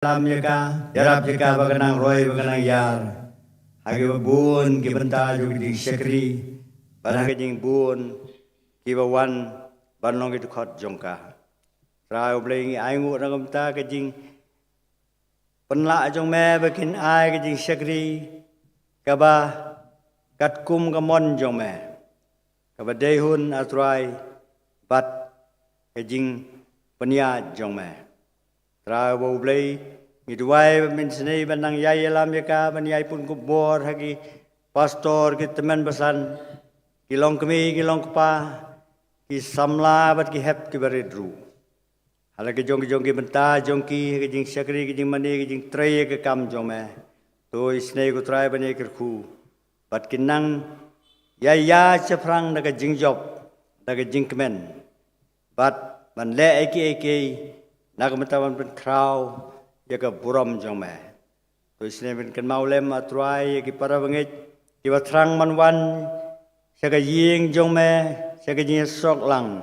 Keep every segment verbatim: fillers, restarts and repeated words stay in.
lam ïa ka, ïarap ïa ka ba ka nang roi ba ka nang ïar ha kiba bun ki bynta jong ka jingshakri bad ha ka jingbun kiba wan ban long ki dkhot jong ka. Trai U Blei, ngi ainguh na ka bynta ka jingpynlah jong me ba kin ai ka jingshakri kaba katkum ka mon jong me, kaba dei hun, A Trai, bad ka jingpynïaid jong me. Trai U Blei, ngi duwai ba men snei ban nang ïai ïalam ïa ka, ban ïai pynkup bor ha ki pastor, ki tymmen basan, ki longkmie, ki longkpa, ki samla bad ki hep kiba rit ruh. Ha la ki jong ki jong ki bynta jong ki, ha ka jingshakri, ka jingmane, ka jingtrei ïa ka kam jong me, to isynei ko Trai ban ïai kyrkhu bad kin nang ïai ïa shaphrang da ka jingjop, da ka jingkmen, bad ban leh ïa kiei kiei na ka bynta ban pynkhraw ïa ka burom jong me. To isynei ban kynmaw lem, A Trai, ïa ki para bangeit kiba thrang ban wan sha ka ïing jong me, sha ka jingïasuk lang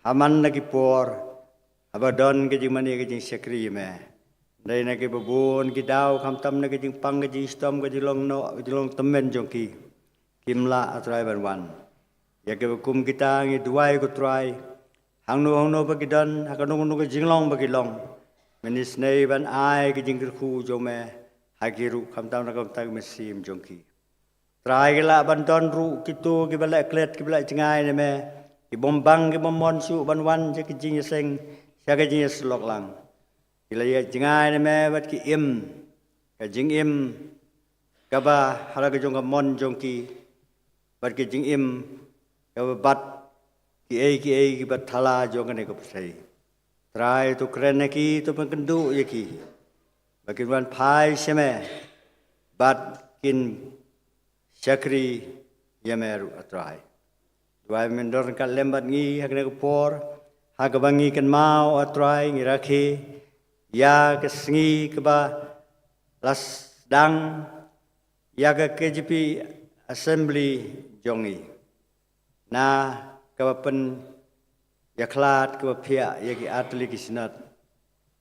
ha man la ki por, haba don ka jingmane, ka jingshakri ïa me. Dei na kiba bun ki daw, khamtam na ka jingpang, ka jingshitom, ka jinglong noh, ka jinglong tymmen jong ki, kim lah, A Trai, ban wan. Ïa kiba kum kita ngi duwai ko Trai, hangno hangno ba ki don, ha kano kano ka jinglong ba ki long, men isynei ban ai ka jingkyrkhu jong me ha ki ruh, khamtam na ka bynta ka mynsiem jong ki. Trai, ki lah ban don ruh kito kiba leh klet, kiba leh jngai na me, ki bym bang, ki bym mon shuh ban wan sha ka jingïaseng, sha ka jingïasyllok lang. Ki la ïa jngai na me bad ki im ka jingim kaba ha la ka jong ka mon jong ki, bad ka jingim kaba bat kiei kiei kiba thala jong kane ka pyrthei. Trai, to kren ïa ki, to pynkynduh ïa ki ba kin wan phai sha me bad kin shakri ïa me ruh, A Trai. Duwai men don ryngkat lem bad ngi ha kane ka por, ha kaba ngi kynmaw, A Trai, ngi rakhe ïa ka sngi kaba la sdang ïa ka K J P Assembly jong ngi, na kaba pynïakhlad, kaba phiah ïa ki artylli ki synod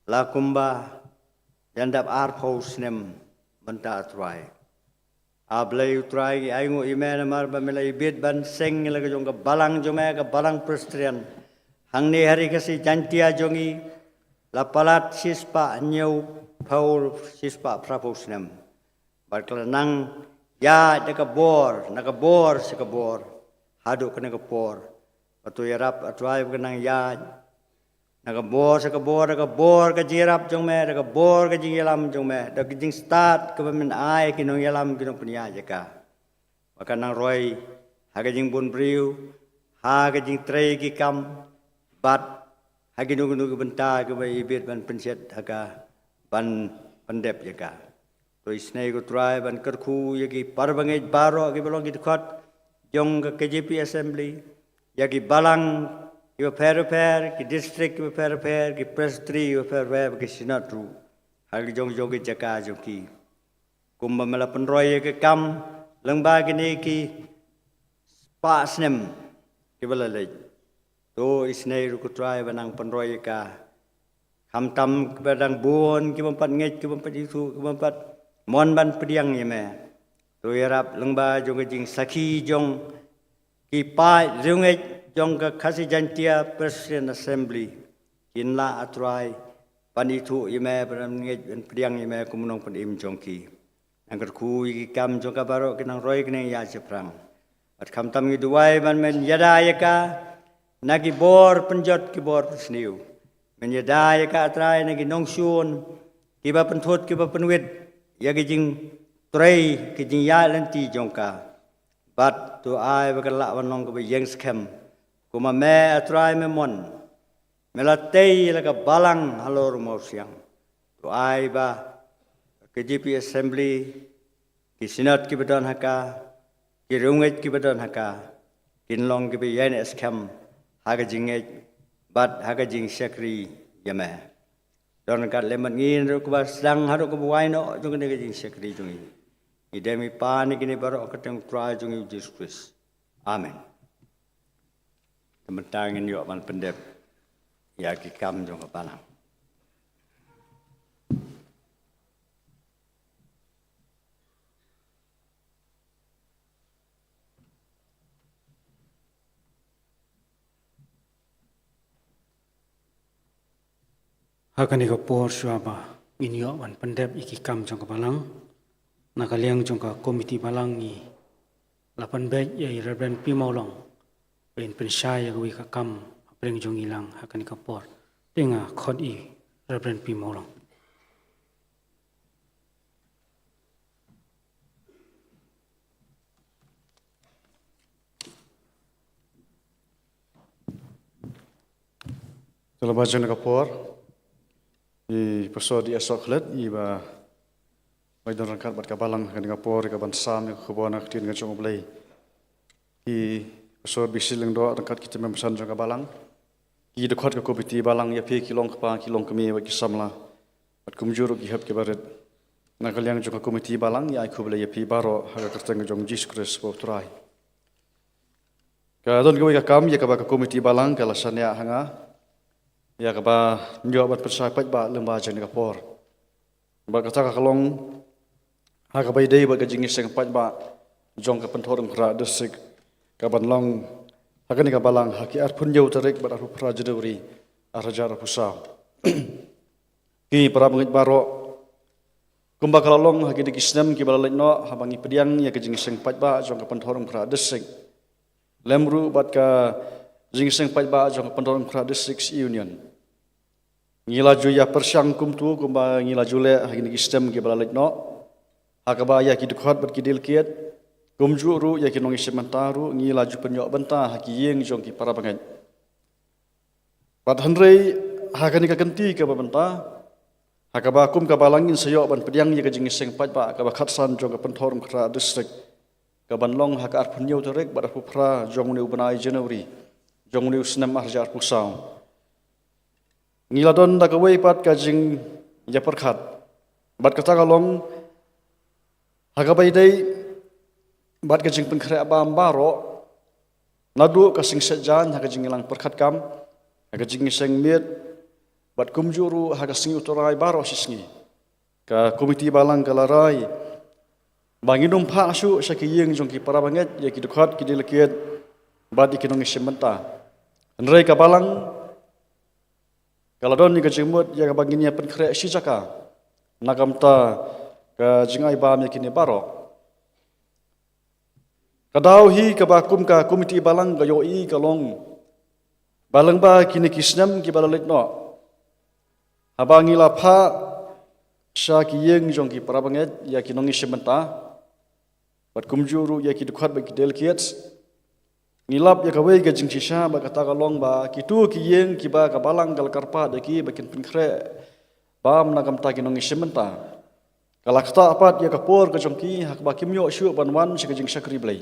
la kumba jan dap arphew snem mynta, A Trai. A Blei U Trai, ngi ainguh ïa me namar ba me la ibit ban seng ïa la ka jong ka balang jong me, ka balang Presbyterian hangne ha Ri Khasi Jaiñtia jong ngi, la palat shispah hynñiewphew, shispah phraphew snem. Bad ka la nang ïaid da ka bor, na ka bor sha ka bor, haduh kane ka por. Ba to ïarap, A Trai, ba ka nang ïaid na ka bor sha ka bor, da ka bor ka jingïarap jong me, da ka bor ka jingïalam jong me, da ka jingstad kaba men ai ki nongïalam, ki nongpynïaid ïa ka, ba ka nang roi ha ka jingbun briew, ha ka jingtrei ki kam, bad ha kino kino ki bynta kiba ibit ban pynshet ha ka, ban pyndep ïa ka. To isynei ko Trai ban kyrkhu ïa ki para bangeit baroh kiba long ki dkhot jong ka K J P Assembly, ïa ki balang kiba pher bapher, ki district kiba pher bapher, ki presbytery kiba pher bapher, ki synod ruh, ha ki jong jong ki jaka jong ki. Kumba me la pynroi ïa ka kam lyngba kine ki spah snem kiba la leit, to isynei ruh ko Trai ba nang pynroi ïa ka, khamtam kiba dang bun, ki bym pat ngeit, ki bym pat ithuh, ki bym pat mon ban pdiang ïa me. To ïarap lyngba jong ka jingsakhi jong ki paid riewngeit jong ka Khasi Jaiñtia Presbyterian Assembly, kin lah, A Trai, ban ithuh ïa me, ban ngeit, ban pdiang ïa me kum u nongpynim jong ki. Nang kyrkhu ïa ki kam jong ka baroh, ki nang roi, ki nang ïaid shaphrang. Bad khamtam ngi duwai ban men ïada ïa ka na ki bor pynjot, ki bor pynsniew. Men ïada ïa ka, A Trai, na ki nongshun kiba pynthut, kiba pynwit ïa ki jingtrei, ki jingïaid lynti jong ka. Bad to ai ba ka lah ban long kaba ïeng skhem, kumba me, A Trai, me mon. Me la tei la ka balang halor u mawsiang. To ai ba ka K J P Assembly, ki synod kiba don ha ka, ki riewngeit kiba don ha ka, kin long kiba ïaineh skhem ha ka jingngeit bad ha ka jingshakri ïa me. Don ryngkat lem bad ngi naduh kaba sdang haduh kaba wai noh jong kane ka jingshakri jong ngi. Ngi dem ngi pan ïa kine baroh ha ka kyrteng u Trai jong ngi u Jisu Khrist. Amen. Te mynta ngin ïoh ban pyndep ïa ki kam jong ka balang. Ha kane ka por shuwa ba ngin ïoh ban pyndep ïa ki kam jong ka balang, na ka liang jong ka komiti balang ngi la pynbeit ïa i Reverend P Mawlong ba in pynshai ïa kawei ka kam hapdeng jong ngi lang ha kane ka por. Te nga khot i Reverend P Mawlong. Te lyngba jong kane ka por, i Pastor D S Sohkhlet, i ba, ba don ryngkat bad ka balang ha kane ka por, i ka ban sam ïa ka khubor na ka ktien ka jong U Blei. I Pastor B C Lyngdoh ryngkat ki tymmen basan jong ka balang. Ki dkhot ka komiti balang, ïa phi ki long kpa, ki long kmie bad ki samla, bad kumjuh ruh ki hep ki barit. Na ka liang jong ka komiti balang, ïa ai khublei ïa phi baroh ha ka kyrteng jong U Jisu Khrist U Trai. Ka don kawei ka kam ïa kaba ka komiti balang ka la shaniah ha nga, ïa kaba ïoh ban pynshai paidbah lyngba jong kane ka por. Bad kata ka long ha kaba ïadei bad ka jingïaseng paidbah jong ka Pynthorumkhrah District, ka ban long ha kane ka balang ha ki arphew hynñiew tarik bad arphew phra January arhajar arphew saw. Ki para bangeit baroh, kumba ka la long ha kine ki snem kiba la leit noh, haba ngi pdiang ïa ka jingïaseng paidbah jong ka Pynthorumkhrah District, lem ruh bad ka jingïaseng paidbah jong ka Pynthorumkhrah District Union, ngi la ju ïa pyrshang kumta kumba ngi la ju leh ha kine ki snem kiba la leit noh, ha kaba ïa ki dkhot bad ki delegate, kumjuh ruh ïa ki nongïashim bynta ruh ngi la ju pynïoh bynta ha ki ïing jong ki para bangeit. Bad hynrei ha kane ka kynti kaba mynta, ha kaba kum ka balang ngin sa ïoh ban pdiang ïa ka jingïaseng paidbah kaba khatsan jong ka Pynthorumkhrah District, ka ban long ha ka arphew hynñiew tarik bad arphew phra jong une u bnai January jong une u snem arhajar arphew saw, ngi la don da kawei pat ka jingïapyrkhat. Bad kata ka long ha kaba ïadei bad ka jingpynkhreh bam baroh, naduh ka sngi Saitjaiñ ha ka jingïalang pyrkhat kam, ha ka jingïaseng miet, bad kumjuh ruh ha ka sngi U Trai baroh shisngi, ka komiti balang ka la rai ba ngin ym phah shuh sha ki ïing jong ki para bangeit ïa ki dkhot, ki delegate bad ïa ki nongïashim bynta. Hynrei ka balang ka la don ïa ka jingmut ïa kaba ngin ïa pynkhreh shi jaka na ka bynta ka jingai bam ïa kine baroh. Ka daw hi kaba kum ka komiti balang ka ïohi ka long ba lyngba kine ki snem kiba la leit noh, haba ngi la phah sha ki ïing jong ki para bangeit ïa ki nongïashim bynta, bad kumjuh ruh ïa ki dkhot bad ki delegates, ngi lap ïa kawei ka jingshisha, bad kata ka long ba kito ki ïing kiba ka balang ka la kyrpad ïa ki ba kin pynkhreh bam na ka bynta ki nongïashim bynta, ka la ktah pat ïa ka por ka jong ki ha kaba kim ïoh shuh ban wan sha ka jingshakri Blei.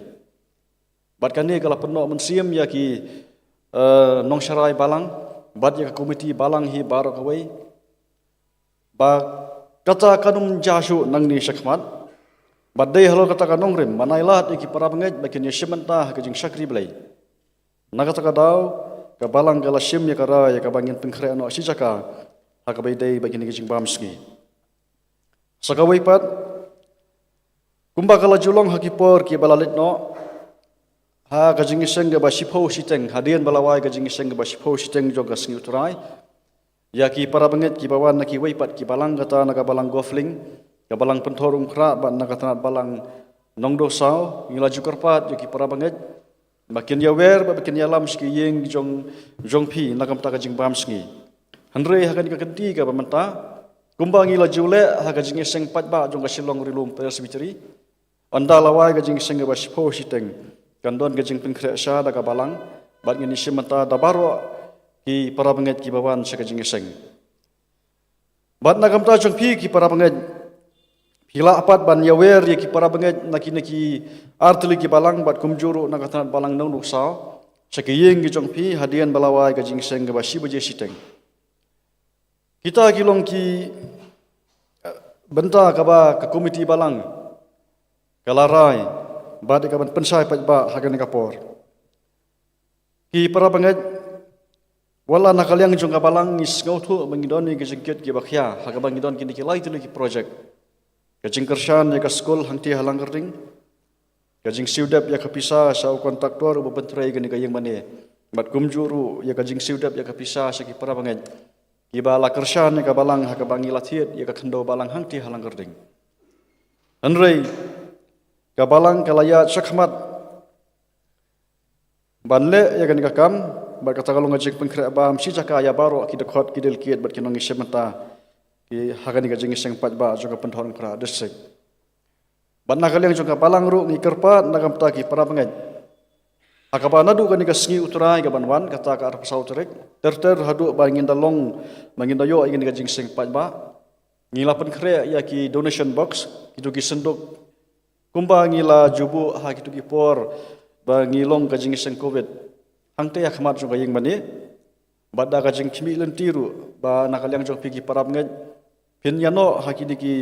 Bad kane ka la pynnoh mynsiem ïa ki, eh, nongsharai balang bad ïa ka komiti balang hi baroh kawei, ba kata kan ym jia shuh nangne shakhmat. Bad dei halor kata ka nongrim ban ailad ïa ki para bangeit ba kin ïashim bynta ha ka jingshakri Blei. Na kata ka daw ka balang ka la shim ïa ka rai ïa kaba ngin pynkhreh noh shi jaka ha kaba ïadei bad kine ki jingbam sngi. Sa kawei pat, kumba ka la ju long ha ki por kiba la leit noh, ha ka jingïaseng kaba shiphew shiteng, hadien ba la wai ka jingïaseng kaba shiphew shiteng jong ka sngi U Trai, ïa ki para bangeit kiba wan na kiwei pat ki balang, kata na ka balang Golf Link, ka balang Pynthorumkhrah bad na ka tnat balang Nongdowsaw, ngi la ju kyrpad ïa ki para bangeit ba kin ïawer bad ba kin ïalam sha ki ïing jong, jong phi na ka bynta ka jingbam sngi. Hynrei ha kane ka kynti kaba mynta, kumba ngi la ju leh ha ka jingïaseng paidbah jong ka Shillong Rilum Presbytery, ynda la wai ka jingïaseng kaba shiphew shiteng, kan don ka jingpynkhreh sha da ka balang bad ngin ïashim bynta da baroh ki para bangeit kiba wan sha ka jingïaseng. Bad na ka bynta jong phi ki para bangeit, phi lah pat ban ïawer ïa ki para bangeit na kine ki artylli ki balang bad kumjuh ruh na ka tnat balang Nongdowsaw sha ki ïing ki jong phi hadien ba la wai ka jingïaseng kaba shi baje shiteng. Kita ki long ki, eh, bynta kaba ka komiti balang ka la rai bad ka ban pynshai paidbah ha kane ka por. Ki para bangeit, wat la na ka liang jong ka balang ngi sngewthuh ba ngi don ïa ki jingkit kiba khia ha kaba ngi don kine ki lai tylli ki projek. Ka jingkyrshan ïa ka skul hangtei ha Langkyrding, ka jingsiew dep ïa ka pisa sha u kontraktor uba pyntrei ïa kane ka ïing mane, bad kumjuh ruh ïa ka jingsiew dep ïa ka pisa sha ki para bangeit kiba la kyrshan ïa ka balang ha kaba ngi la thied ïa ka khyndew balang hangtei ha Langkyrding. Hynrei ka balang ka la ïaid shakhmat ban leh ïa kane ka kam, bad kata ka long ka jingpynkhreh bam shi jaka ïa baroh ki dkhot, ki delegate bad ki nongïashim bynta ki ha kane ka jingïaseng paidbah jong ka Pynthorumkhrah District. Bad na ka liang jong ka balang ruh ngi kyrpad na ka bynta ki para bangeit, ha kaba naduh kane ka sngi U Trai ka ban wan, kata ka arphew saw tarik, ter ter haduh ba ngin da long, ba ngin da ïoh ïa kane ka jingïaseng paidbah, ngi la pynkhreh ïa ki donation box, kito ki synduk, kumba ngi la ju buh ha kito ki por ba ngi long ka jingïaseng covid hangtei ha khmat jong ka ïing mane. Bad da ka jingkhmih lynti ruh ba na ka liang jong phi ki para bangeit, phin ïa noh ha kine ki,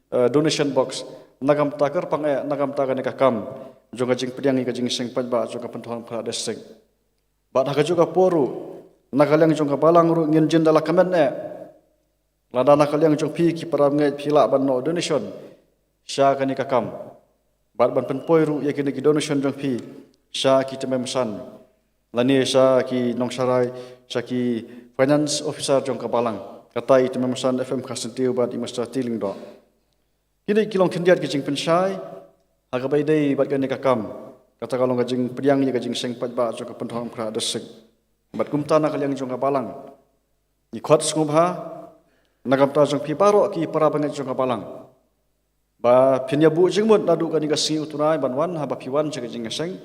eh, donation box na ka bynta kyrpang eh, na ka bynta kane ka kam jong ka jingpdiang ïa ka jingïaseng paidbah jong ka Pynthorumkhrah District. Bad ha kajuh ka por ruh, na ka liang jong ka balang ruh ngin jin da la kmen eh, lada na ka liang jong phi ki para bangeit phi lah ban noh donation sha kane ka kam, bad ban pynpoi ruh ïa kine ki donation jong phi sha ki tymmen basan, lane sha ki nongsharai, sha ki finance officer jong ka balang, kata i tymmen basan F M Kharsyntiew bad i Master T. Lyngdoh. Kine ki long khyndiat ki jingpynshai ha kaba ïadei bad kane ka kam, kata ka long ka jingpdiang ïa ka jingïaseng paidbah jong ka Pynthorumkhrah District. Bad kumta na ka liang jong ka balang ngi khot sngewbha na ka bynta jong phi baroh ki para bangeit jong ka balang, ba phin ïa buh jingmut naduh kane ka sngi U Trai ban wan, haba phi wan sha ka jingïaseng,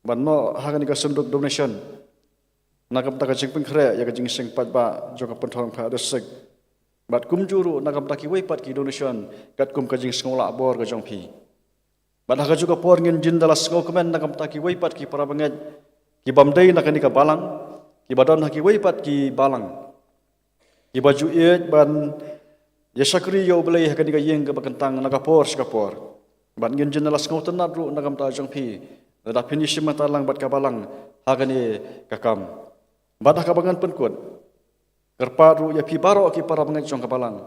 ban noh ha kane ka synduk donation na ka bynta ka jingpynkhreh ïa ka jingïaseng paidbah jong ka Pynthorumkhrah District. Bad kumjuh ruh na ka bynta kiwei pat ki donation katkum ka jingsngewlah bor ka jong phi. Bad ha kajuh ka por ngin jin da la sngewkmen na ka bynta kiwei pat ki para bangeit ki bym dei na kane ka balang, kiba don ha kiwei pat ki balang, kiba ju ïeit ban ïa shakri ïa U Blei ha kane ka ïing kaba kyntang na ka por sha ka por. Bad ngin jin da la sngewtynnad ruh na ka bynta jong phi, lada phin ïashim bynta lang bad ka balang ha kane ka kam. Bad ha kaba ngan pynkut, kyrpad ruh ïa phi baroh ki para bangeit jong ka balang,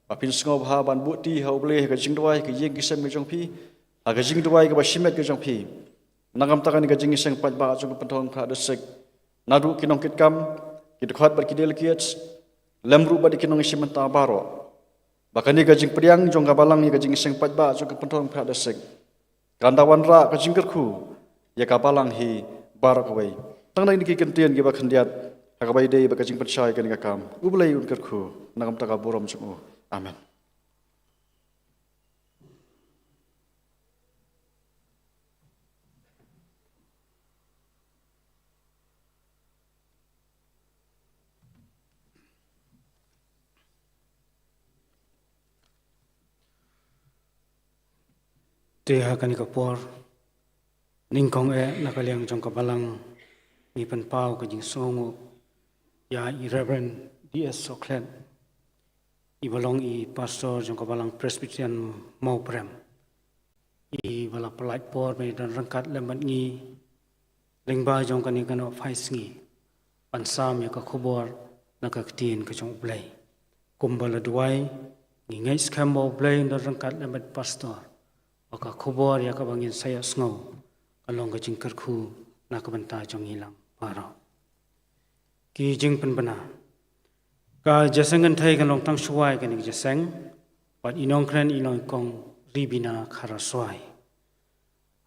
ba phin sngewbha ban buhti ha U Blei ha ka jingduwai, ka ïing ki sem ka jong phi, ha ka jingduwai kaba shimet ka jong phi, na ka bynta kane ka jingïaseng paidbah jong ka Pynthorumkhrah District, naduh ki nongkitkam, ki dkhot bad ki delegates, lem ruh bad ki nongïashim bynta baroh, ba kane ka jingpdiang jong ka balang ïa ka jingïaseng paidbah jong ka Pynthorumkhrah District kan da wanrah ka jingkyrkhu ïa ka balang hi baroh kawei. Tang na kine ki kyntien kiba khyndiat ha kaba ïadei bad ka jingpynshai kane ka kam, U Blei un kyrkhu na ka bynta ka burom jong u. Amen. Te ha kane ka por, nyngkong eh na ka liang jong ka balang, ngi pynpaw ka jingsngewnguh ïa i Reverend D S Sohkhlet, iba long i pastor jong ka balang Presbyterian Mawprem, iba la pynlait por ban don ryngkat lem bad ngi lyngba jong kane ka nongphai sngi, ban sam ïa ka khubor na ka ktien ka jong U Blei. Kumba la duwai, ngi ngeit skhem ba U Blei un don ryngkat lem bad pastor, ba ka khubor ïa kaba ngin sa ïohsngew kan long ka jingkyrkhu na ka bynta jong ngi lang baroh. Ki jingpynbna. Ka jingïaseng kynthei kan long tang shuwa ïa kane ka jingïaseng, bad i nongkren i long i Kong Ribina Kharaswai.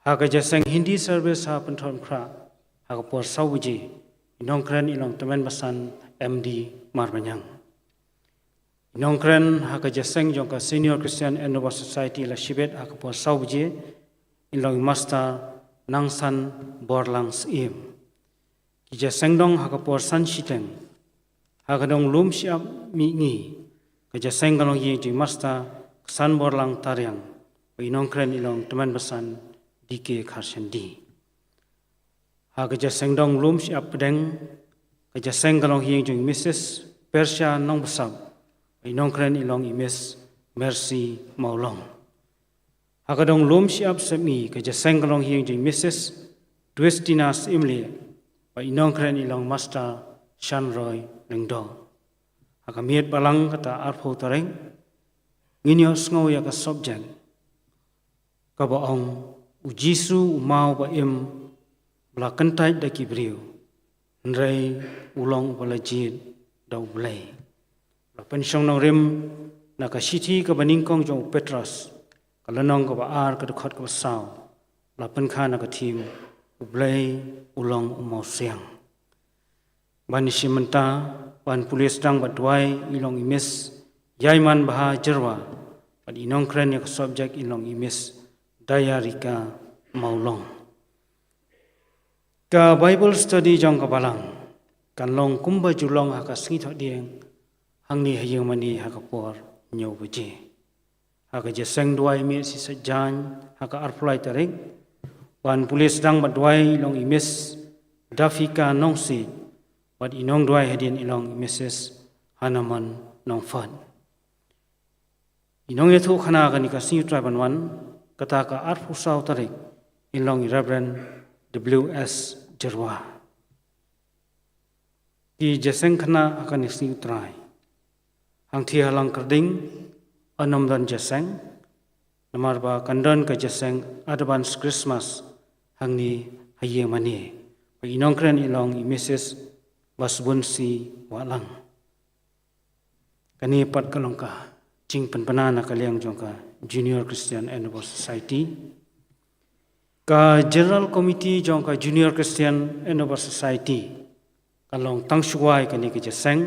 Ha ka jingïaseng Hindi service ha Pynthorumkhrah, ha ka por saw baje, i nongkren i long Tymmen Basan M D Marbaniang. I nongkren ha ka jingïaseng jong ka Senior Christian Endeavour Society la shibit ha ka por saw baje, i long i Master Nangsan Borlang Syiem. Ki jingïaseng dong ha ka por san shiteng, ha ka dong lum shyiap mihngi, ka jingïaseng ka long ïing jong i Master Ksan Borlang Tariang, bad i nongkren i long Tymmen Basan D K Kharshandi. Ha ka jingïaseng dong lum shyiap pdeng, ka jingïaseng ka long ïing jong i Missus Persia Nongbsap, bad i nongkren i long i Miss Mercy Mawlong. Ha ka dong lum shyiap sepngi, ka jingïaseng ka long ïing jong i Missus Twistina Syiemlieh, bad i nongkren i long Master Shanroy Lyngdoh. Ha ka miet Balang kata arphew tarik, ngin ïohsngew ïa ka subject kaba ong, U Jisu u maw ba im, ba la kyntait da ki briew, hynrei u long uba la jied da U Blei. Pynshong nongrim na ka shithi kaba nyngkong jong u Petros, ka lynnong kaba ar, ka dkhot kaba saw, la pynkha na ka thim, U Blei u long u mawsiang. Ban ïashim bynta, ban pule sdang bad duwai i long i Miss Ïaimanbha Jyrwa, bad i nongkren ïa ka subject i long i Miss Dayarika Mawlong. Ka Bible study jong ka balang kan long kumba ju long ha ka sngi Thohdieng, hangne ha ïingmane ha ka por hynñiew baje. Ha ka jingïaseng duwai mih shisha jaiñ ha ka arphew lai tarik, ban pule sdang bad duwai i long i Miss Dafika Nongsiej, bad i nongduwai hadien i long i Missus Hanamon Nongfat. I nongïathuhkhana kane ka sngi U Trai ban wan, kata ka arphew saw tarik, i long i Reverend W S Jyrwa. Ki jingïaseng khynnah ha kane ka sngi U Trai. Hangthie ha Langkyrding, ym don jingïaseng, namar ba kan don ka jingïaseng advance Christmas hangne ha ïingmane. Bad i nongkren i long i Missus Basbunsi Wahlang. Kane pat ka long ka jingpynbna na ka liang jong ka Junior Christian Endeavour Society. Ka General Committee jong ka Junior Christian Endeavour Society ka long tang shuwa ïa kane ka jingïaseng,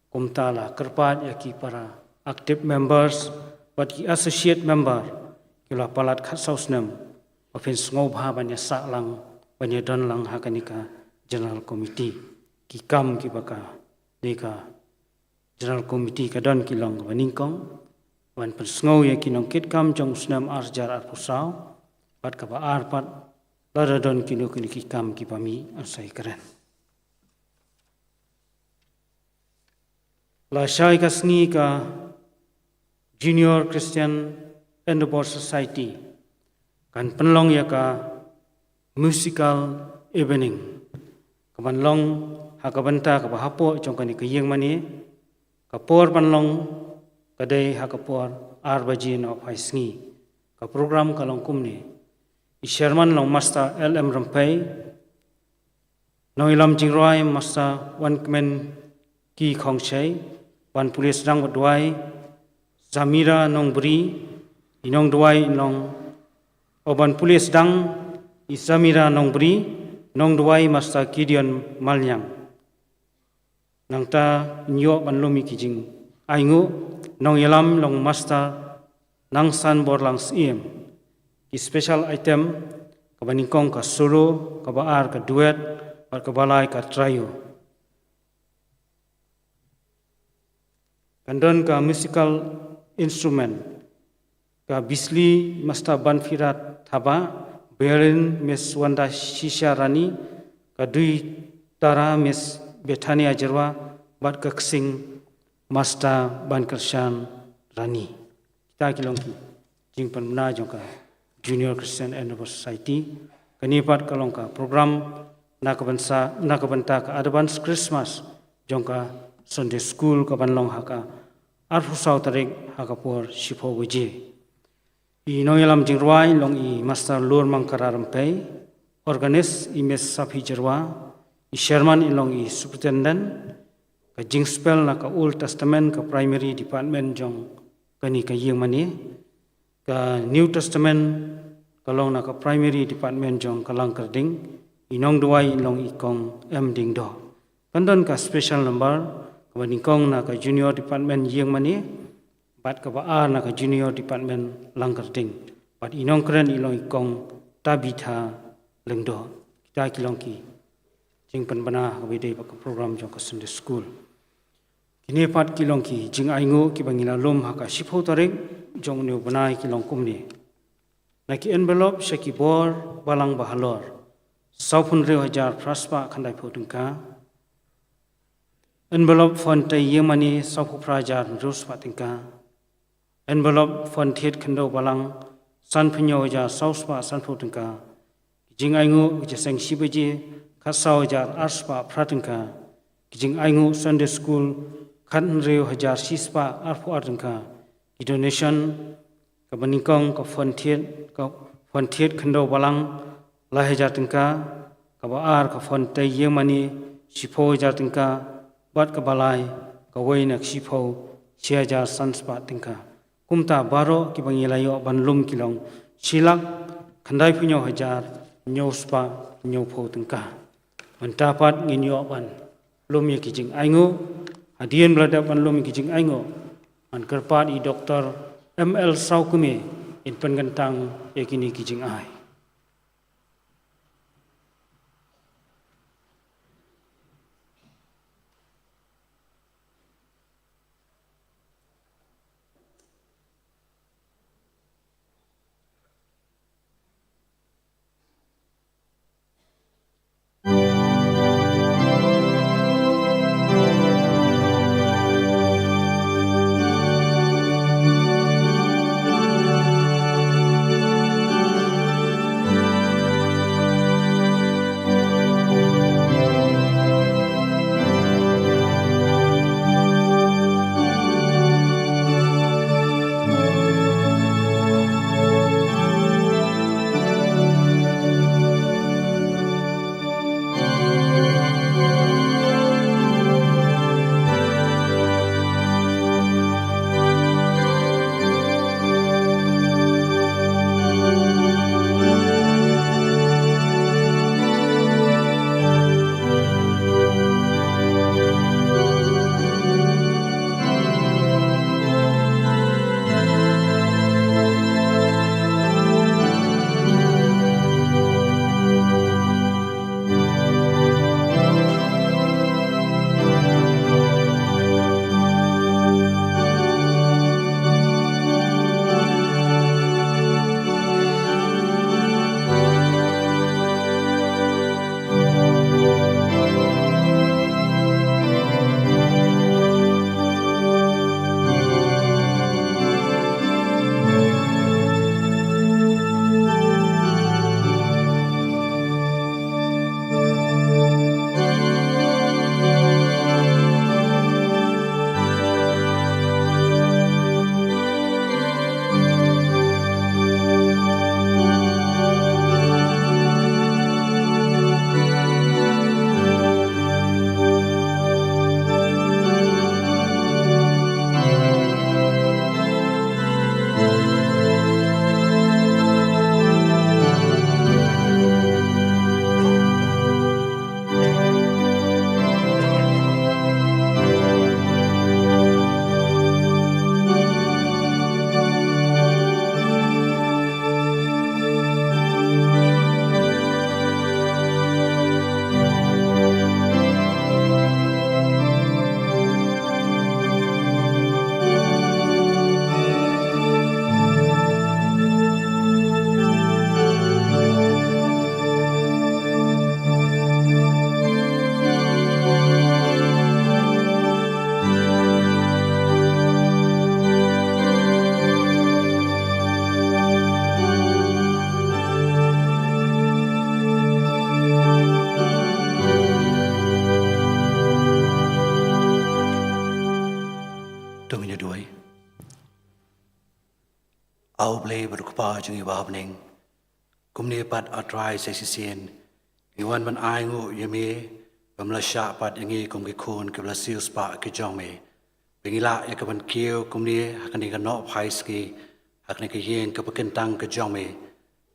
kumta la kyrpad ïa ki para active members bad ki associate member, ki la palat khatsaw snem, ba phin sngewbha ban ïasah lang, ban ïadon lang ha kane ka General Committee. Ki kam kiba kane ka General Committee ka don ki long kaba nyngkong, ban pynsngew ïa ki nongkitkam jong u snem ar hajar arphew saw, bad kaba ar pat, lada don kino kino ki kam kiba mih, yn sa ïakren. Lashai ka sngi ka Junior Christian Endeavour Society kan pynlong ïa ka musical evening, kaban long ha ka bynta kaba hapoh jong kane ka ïingmane. Ka por ban long ka dei ha ka por ar baje noh phai sngi. Ka program ka long kumne: i chairman long Master L M Rympei, nongïalam jingrwai Master Wankmenki Khongshei, ban pule sdang bad duwai Zamira Nongbri, i nongduwai i long, o ban pule sdang i Zamira Nongbri, nongduwai Master Gideon Maliang. Nangta ngin ïoh ban lum ïa ki jingainguh, nongïalam long Master Nangsanborlang Syiem. Ki special item, kaba nyngkong ka solo, kaba ar ka duet, bad kaba lai ka trio. Kan don ka musical instrument, ka bisli Master Banfirat Thabah, violin Miss Wanda Shisha Rani, ka dui tara Miss Bethania Jyrwa, bad ka ksing Master Bankyrshan Rani. Kita ki long ki jingpynbna jong ka Junior Christian Endeavour Society. Kane pat ka long ka program na ka bynta, na ka bynta ka advance Christmas jong ka Sunday School kaban long ha ka arphew saw tarik ha ka por shiphew baje. I nongïalam jingrwai long i Master Lurmangkara Rympei, organist i Miss Saphi Jyrwa, i chairman i long i superintendent. Ka jingspell na ka Old Testament ka primary department jong kane ka ïingmane, ka New Testament ka long na ka primary department jong ka Langkyrding, i nongduwai i long i Kong M Diengdoh. Kan don ka special number kaba nyngkong na ka junior department ïingmane, bad kaba ar na ka junior department Langkyrding, bad i nongkren i long i Kong Tabitha Lyngdoh. Kita ki long ki jingpynbna kaba ïadei bad ka program jong ka Sunday School. Kine pat ki long ki jingainguh kiba ngi la lum ha ka shiphew tarik jong une u bnai, ki long kumne: na ki envelope sha ki bor balang ba halor, sawphew hynriew hajar phra spah khyndaiphew tyngka. Envelope phone tei ïingmane, sawphew phra hajar hynriew spah tyngka. Envelope phone thied khyndew balang, sanphew hynñiew hajar saw spah sanphew tyngka. Ki jingainguh: ka jingïaseng shi baje, khatsaw hajar ar spah phra tyngka. Ki jingainguh Sunday School, khathynriew hajar shi spah arphew ar tyngka. Ki donation: kaba nyngkong ka phone thied, ka phone thied khyndew balang, lai hajar tyngka. Kaba ar ka phone tei ïingmane, shiphew hajar tyngka. Bad kaba lai kawei na ka shiphew shi hajar san spah tyngka. Kumta baroh kiba ngi la ïoh ban lum ki long shi lak khyndai phew hynñiew hajar hynñiew spah hynñiew phew tyngka. Mynta pat ngin ïoh ban lum ïa ki jingainguh. Hadien ba la dep ban lum ïa ki jingainguh, ngan kyrpad ïa i Doktor M L Sawkmie in pynkyntang ïa kine ki jingai. To ngin ïa duwai. A U Blei bad U Kpa jong ngi uba ha bneng, kumne pat A Trai sa shisien ngi wan ban ainguh ïa me ba me la shah pat ïa ngi kum ki khun kiba la siewspah ki jong me, ba ngi lah ïa ka ban kiew kumne ha kane ka nohphai sngi ha kane ka ïing kaba kyntang ka jong me.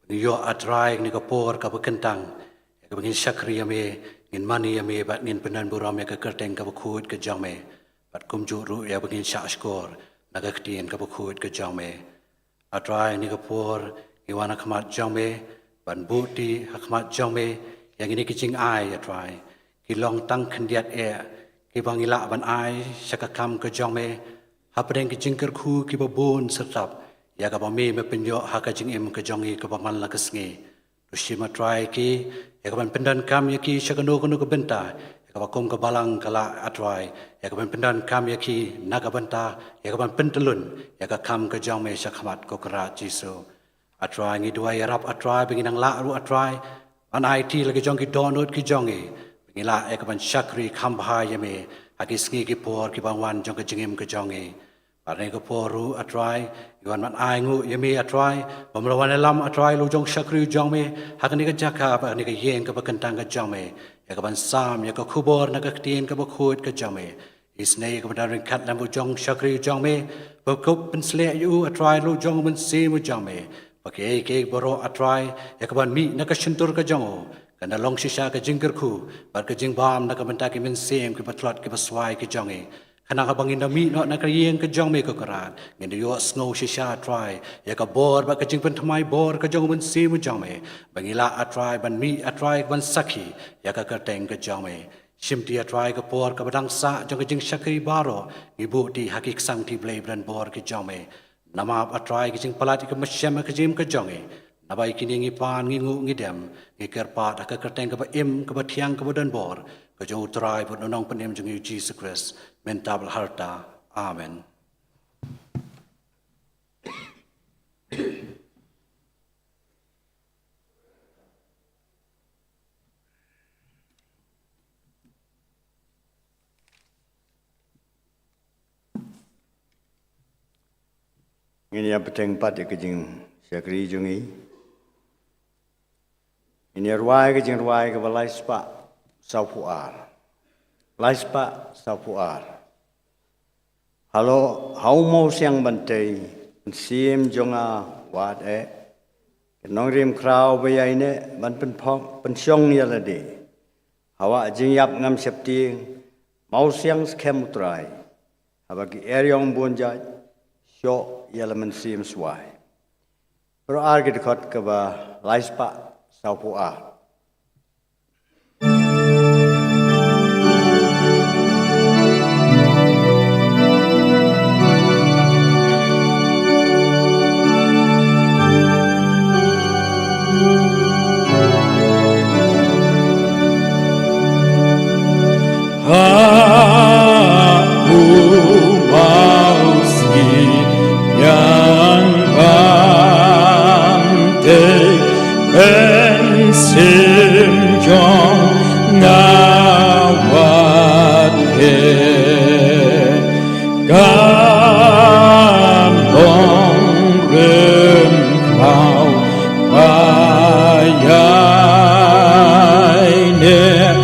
Ngi ïoh A Trai kane ka por kaba kyntang ïa kaba ngin shakri ïa me, ngin mane ïa me bad ngin pyndonburom ïa ka kyrteng kaba khuid ka jong me, bad kumjuh ruh ïa ba ngin shahshkor na ka ktien kaba khuid ka jong me. A Trai, kane ka por ngi wan ha khmat jong me ban buhti ha khmat jong me ïa kine ki jingai, A Trai, ki long tang khyndiat eh kiba ngi lah ban ai sha ka kam ka jong me hapdeng ki jingkyrkhu kiba bun syrtap ïa kaba me me pynïoh ha ka jingim ka jong ngi kaba man la ka sngi. To shim, A Trai, ki ïa ka ban pyndonkam ïa ki sha kano kano ka bynta ïa kaba kum ka balang ka lah, A Trai, ïa ka ban pyndonkam ïa ki na ka bynta ïa ka ban pyntyllun ïa ka kam ka jong me sha khmat, ko Kynrad Jisu. A Trai, ngi duwai ïarap, A Trai, ba ngin nang lah ruh, A Trai, ban aiti la ka jong ki dohnud ki jong ngi, ba ngin lah ïa ka ban shakri kham bha ïa me ha ki sngi ki por kiba wan jong ka jingim ka jong ngi. Bad ha kane ka por ruh, A Trai, ngi wan ban ainguh ïa me, A Trai, ba me la wan ïalam, A Trai, la u jong u shakri u jong me ha kane ka jaka bad ha kane ka ïing kaba kyntang ka jong me, ïa ka ban sam ïa ka khubor na ka ktien kaba khuid ka jong me, Isynei ïa ka bynta ryngkat lem u jong u shakri u jong me, ba u pynshlur ïa u, A Trai, da u jong u Mynsiem u jong me, ba kiei kiei baroh, A Trai, ïa ka ban mih na ka shyntur ka jong u, kan da long shisha ka jingkyrkhu bad ka jingbam na ka bynta ki mynsiem kiba tlot kiba swai ki jong ngi. Khnang haba ngin da mih noh na ka ïing ka jong me, ko Kynrad, ngin da ïohsngew shisha, A Trai, ïa ka bor bad ka jingpynthymmai bor ka jong u Mynsiem u jong me, ba ngin lah, A Trai, ban mih, A Trai, ban sakhi ïa ka kyrteng ka jong me. Shimti, A Trai, ka por kaba dang sah jong ka jingshakri baroh, ngi buh ti ha ki ksangti Blei ba don bor ki jong me. Namar, A Trai, ka jingpalat ïa ka mynsiem ha ka jingim ka jong ngi. Naba ïa kine ngi pan, ngi nguh, ngi dem, ngi kyrpad ha ka kyrteng kaba im, kaba thiang, kaba don bor ka jong U Trai bad U Nongpynim jong ngi, U Jisu Khrist, mynta bad harta. Amen. Ngin ïa bteng pat ïa ka jingshakri jong ngi. Ngin ïa rwai ka jingrwai kaba lai spah sawphew ar. Lai spah sawphew ar. Halor, ha u mawsiang ban tei, mynsiem jong nga, wad eh. Ki nongrim khraw ba ïaineh ban pynphong, pynshong ïa lade. Hawa jingïap ngam sheptieng, mawsiang skhem U Trai. Haba ki eriong bun jait, shoh ïa la mynsiem swai. Baroh ar ki dkhot kaba lai spah sawphew ar. Ha u mawsiang ban tei, mynsiem jong nga, wad eh. Ka nongrim khraw ba ïaineh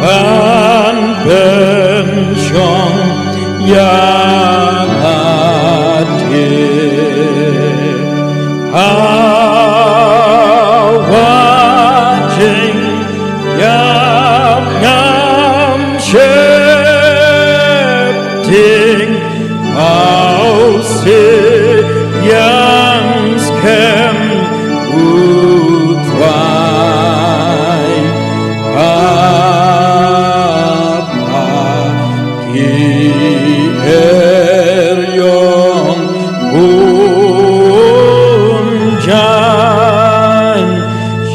ban pynshong ïa lade. Hawa jingïap ngam sheptieng, mawsiang skhem U Trai. Haba ki eriong bun jait,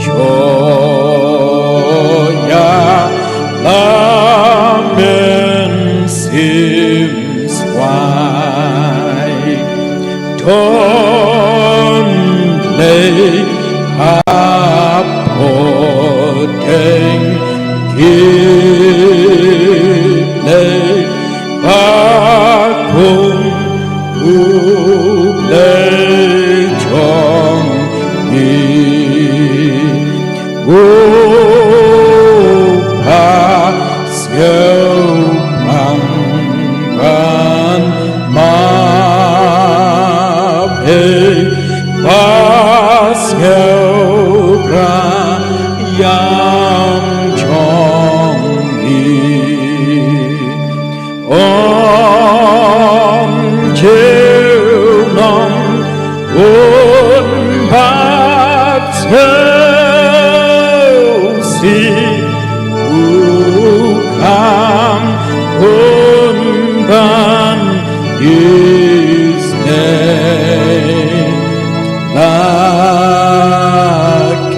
shoh ïa la mynsiem swai. To leit ha pdeng ki Blei ba kum U Blei jong ngi. U ba sngewbha ban map ei, ba sngewbha ïa jong ngi. Ong Jiw Nong, un bat sngewsih, u kham un ban isnei. La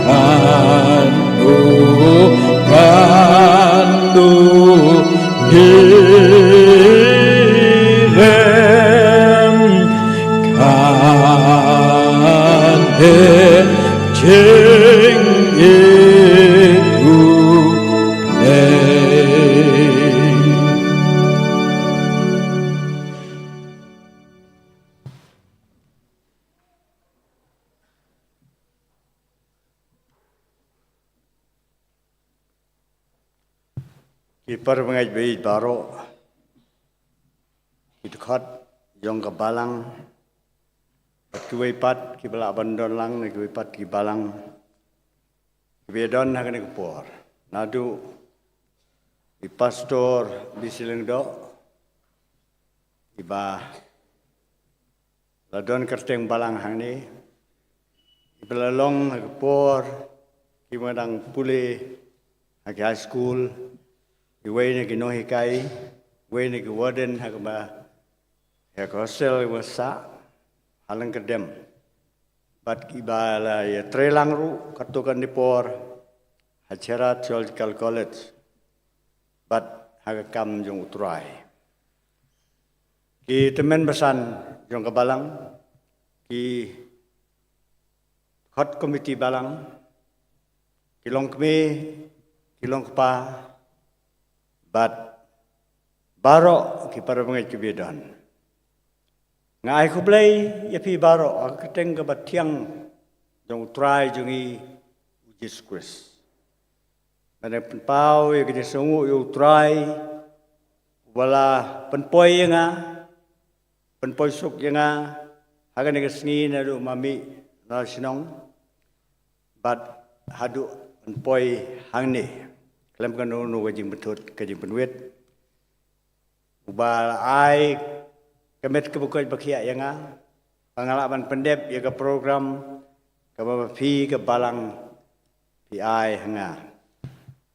kan u, kan u, hi lem kan he jing i u lei. Ki para bangeit baroh, khot jong ka balang, bad kiwei pat kiba lah ban don lang na kiwei pat ki balang kiba ïadon ha kane ka por. Naduh i Pastor Bisi Lyngdoh, iba la don kyrteng balang hangne, iba la long ha ka por kiba dang pule ha ki high school, iwei na ki nonghikai, iwei na ki warden ha kaba, ha ka hostel iba sah ha Lyngkyrdem. Bad kiba la ïatrei lang ruh katto katne por ha Cherra Theological College bad ha ka kam jong U Trai. Ki tymmen basan jong ka balang, ki khot komiti balang, ki longkmie, ki longkpa, bad baroh ki para bangeit kiba ïadon. Nga ai khublei ïa phi baroh ha ka kyrteng kaba thiang jong U Trai jong ngi U Jisu Khrist. Nga dang pynpaw ïa ka jingsngewnguh ïa U Trai uba la pynpoi ïa nga, pynpoi suk ïa nga ha kane ka sngi naduh ma mih na shnong bad haduh pynpoi hangne, khlem kano kano ka jingpynthut ka jingpynwit. Uba la ai ka met kaba koit ba khiah ïa nga ba nga lah ban pyndep ïa ka program kaba phi ka balang phi ai ha nga.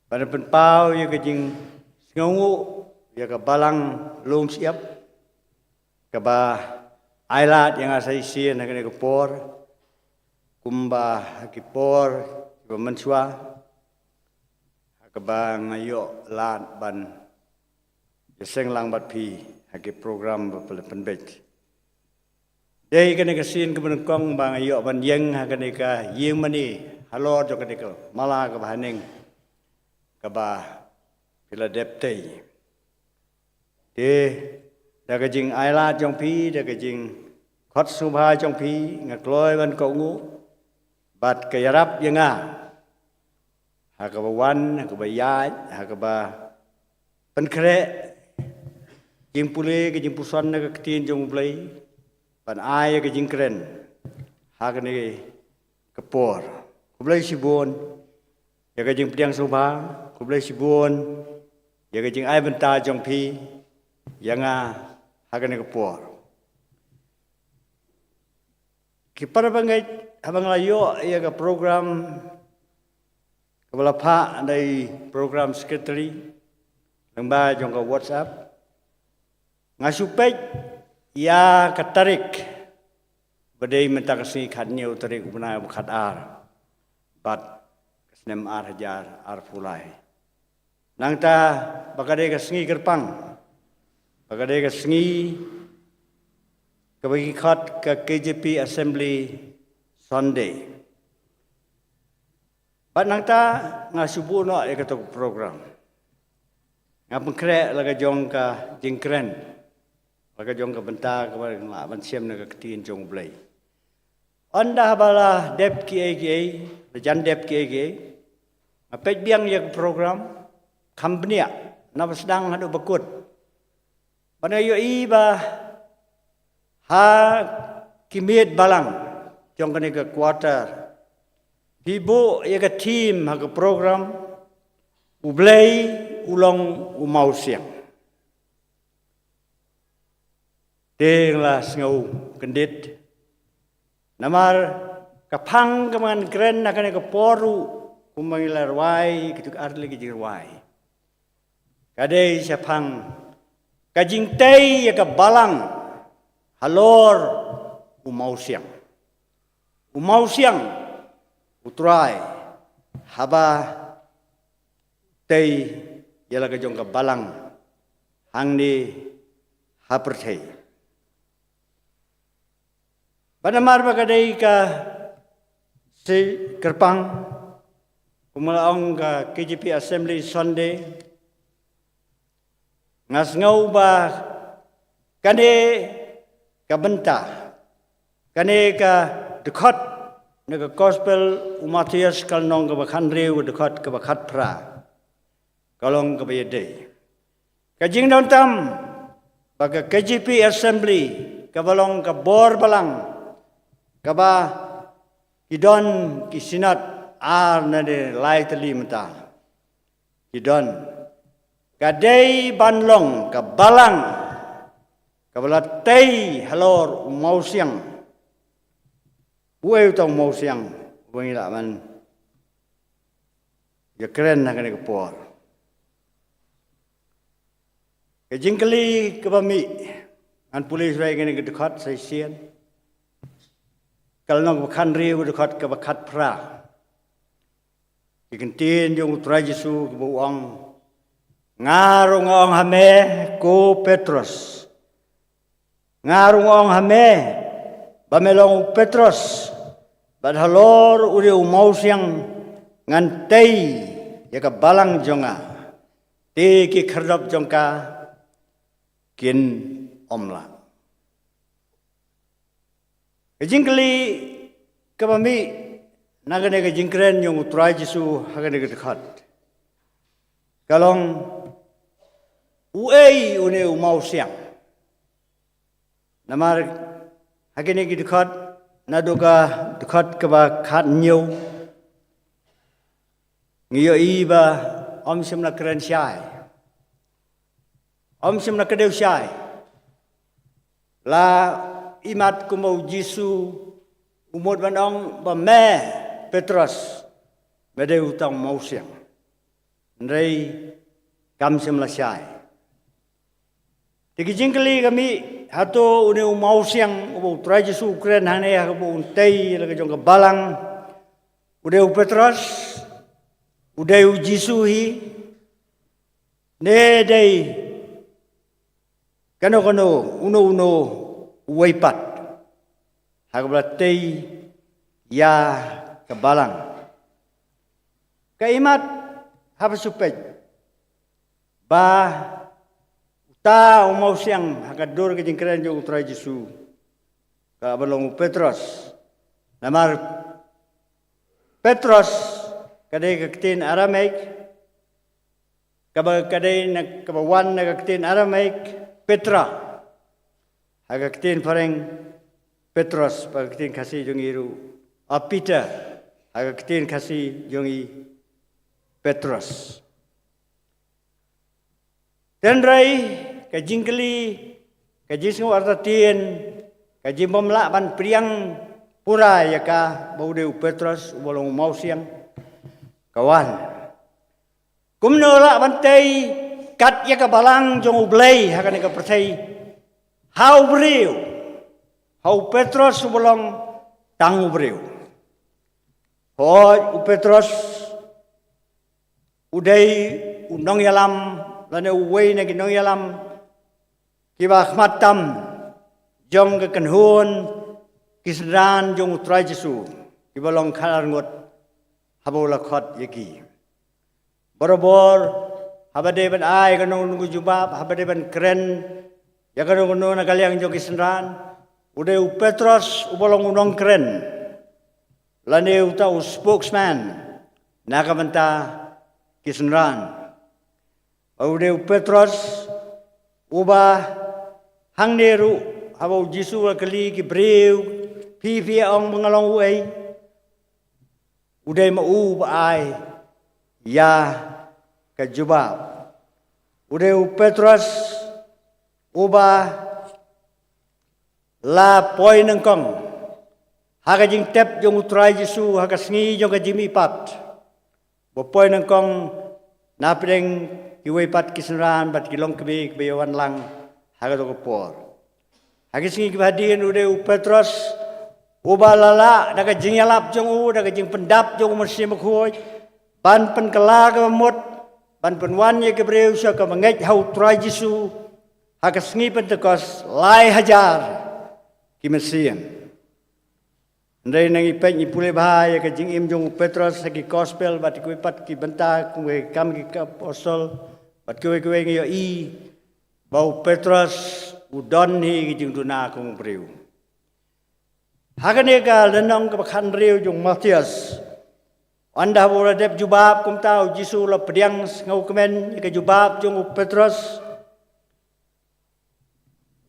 Ban pynpaw ïa ka jingsngewnguh ïa ka balang Lum Shyiap kaba ai lad ïa nga sa shisien ha kane ka por, kumba ha ki por kiba mynshuwa, ha kaba nga ïoh lad ban ïaseng lang bad phi ha ki program ba phi la pynbeit. Dei kane ka sien kaba nyngkong ba nga ïoh ban ïeng ha kane ka ïing mane halor jong kane ka mala kaba haneng kaba phi la dep tei. Te da ka jingailad jong phi, da ka jingkhot sngewbha jong phi, nga kloi ban kohnguh bad ka ïarap ïa nga ha kaba wan, ha kaba ïaid, ha kaba pynkhreh jingpule, ka jingpuson na ka ktien jong U Blei, ban ai ïa ka jingkren ha kane ka por. Khublei shibun ïa ka jingpdiang sngewbha, khublei shibun ïa ka jingai bynta jong phi ïa nga ha kane ka por. Ki para bangeit, haba nga la ïoh ïa ka program kaba la phah da i program secretary lyngba jong ka WhatsApp, nga shu peit ïa ka tarik ba dei mynta ka sngi, khathynñiew tarik u bnai ba khatar bad ka snem ar hajar arphew lai. Nangta ba ka dei ka sngi kyrpang, ba ka dei ka sngi kaba ki khot ka K J P Assembly Sunday. Bad nangta nga shu buh noh ïa kato ka program. Nga pynkhreh la ka jong ka jingkren, la ka jong ka bynta kaba nga lah ban shem na ka ktien jong U Blei. Ynda haba la dep kiei kiei, la jan dep kiei kiei, nga peit biang ïa ka program, kham bniah na ba sdang haduh ba kut. Bad nga ïohi ba ha ki miet balang jong kane ka quarter, phi buh ïa ka theme ha ka program, U Blei u long u mawsiang. Te nga la sngew kyndit namar ka phang kaba ngan kren ha kane ka por ruh, kumba ngi la rwai kitu ki artylli ki jingrwai, ka dei shaphang ka jingtei ïa ka balang halor u mawsiang. U mawsiang U Trai haba tei ïa la ka jong ka balang hangne ha pyrthei. Bad namar ba ka dei ka sngi kyrpang, kumba la ong, ka K J P Assembly Sunday, nga sngew ba kane ka bynta, kane ka dkhot na ka Gospel u Mathaios, ka lynnong kaba khathynriew, ka dkhot kaba khatphra, ka long kaba ïadei. Ka jingdon tam ba ka K J P Assembly kaba long ka bor balang kaba ki don ki synod ar ne de lai tylli mynta, ki don, ka dei ban long ka balang kaba la tei halor u mawsiang. Uei uta u mawsiang uba ngi lah ban ïakren ha kane ka por? Ka jingkylli kaba mih, ngan pule shuwa ïa kane ka dkhot sa shisien. Ka lynnong kaba khathynriew, dkhot kaba khatphra. Ki ktien jong u Trai Jisu kiba u ong, nga ruh nga ong ha me, ko Petros. Nga ruh nga ong ha me ba me long u Petros, bad halor une u mawsiang ngan tei ïa ka balang jong nga. Te ki khyrdop jong ka kin ym lah. Ka jingkylli kaba mih na kane ka jingkren jong u Trai Jisu ha kane ka dkhot ka long, uei une u mawsiang? Namar ha kine ki dkhot, naduh ka dkhot kaba khathynñiew, ngi ïohi ba ym shym la kren shai, ym shym la kdew shai. La imat kumba u Jisu u mut ban ong ba me Petros, me dei uta u mawsiang. Hynrei kam shym la shai. Te ki jingkylli ka mih, hato une u mawsiang uba u Trai Jisu u kren hangne ha kaba un tei la ka jong ka balang, u dei u Petros, u dei u Jisu hi, ne dei kano kano, uno uno uwei pat ha kaba la tei ïa ka balang? Ka imat haba shu peit ba uta u mawsiang ha ka dur ka jingkren jong u Trai Jisu kaba long u Petros. Namar Petros ka dei ka ktien Aramaic, kaba ka dei na, kaba wan na ka ktien Aramaic Petra, ha ka ktien phareng Petros, ha ka ktien Khasi jong ngi ruh, a Peter, ha ka ktien Khasi jong ngi Petros. Hynrei ka jingkylli, ka jingsngew artatien, ka jingbym lah ban pdiang pura ïa ka ba u dei u Petros uba long u mawsiang, ka wan, kumno lah ban tei kat ïa ka balang jong U Blei ha kane ka pyrthei ha u briew, ha u Petros uba long tang u briew? Hooid, u Petros u dei u nongïalam lane uwei na ki nongïalam kiba khmat tam jong ka kynhun ki synran jong u Trai Jisu kiba long khatar ngut haba u la khot ïa ki. Barabor haba dei ban ai kano kano ka jubab, haba dei ban kren ïa kano kano na ka liang jong ki synran, u dei u Petros uba long u nongkren lane uta u spokesman na ka bynta ki synran. U dei u Petros uba hangne ruh haba u Jisu u la kylli ki briew, phi phi ong ba nga long uei, u dei ma u ba ai ïa ka jubab. U dei u Petros uba la poi nyngkong ha ka jingtep jong u Trai Jisu ha ka sngi jong ka jingmihpat, ba poi nyngkong napdeng kiwei pat ki synran bad ki longkmie kiba ïa wan lang ha kato ka por. Ha ki sngi kiba hadien u dei u Petros uba la lah da ka jingïalap jong u, da ka jingpyndap jong u Mynsiem Bakhuid, ban pynkylla kaba mut, ban pynwan ïa ki briew sha ka bangeit ha u Trai Jisu ha ka sngi Pentekost, lai hajar ki mynsiem. Hynrei ngi peit, ngi pule bha ïa ka jingim jong u Petros ha ki gospel bad kiwei pat ki bynta kum ki Kam ki Apostol bad kiwei kiwei, ngi ïohi ba u Petros u don hi ki jingduna kum u briew. Ha kane ka lynnong kaba khathynriew jong u Mathaios, ynda haba u la dep jubab kumta, u Jisu u la pdiang sngewkmen ïa ka jubab jong u Petros.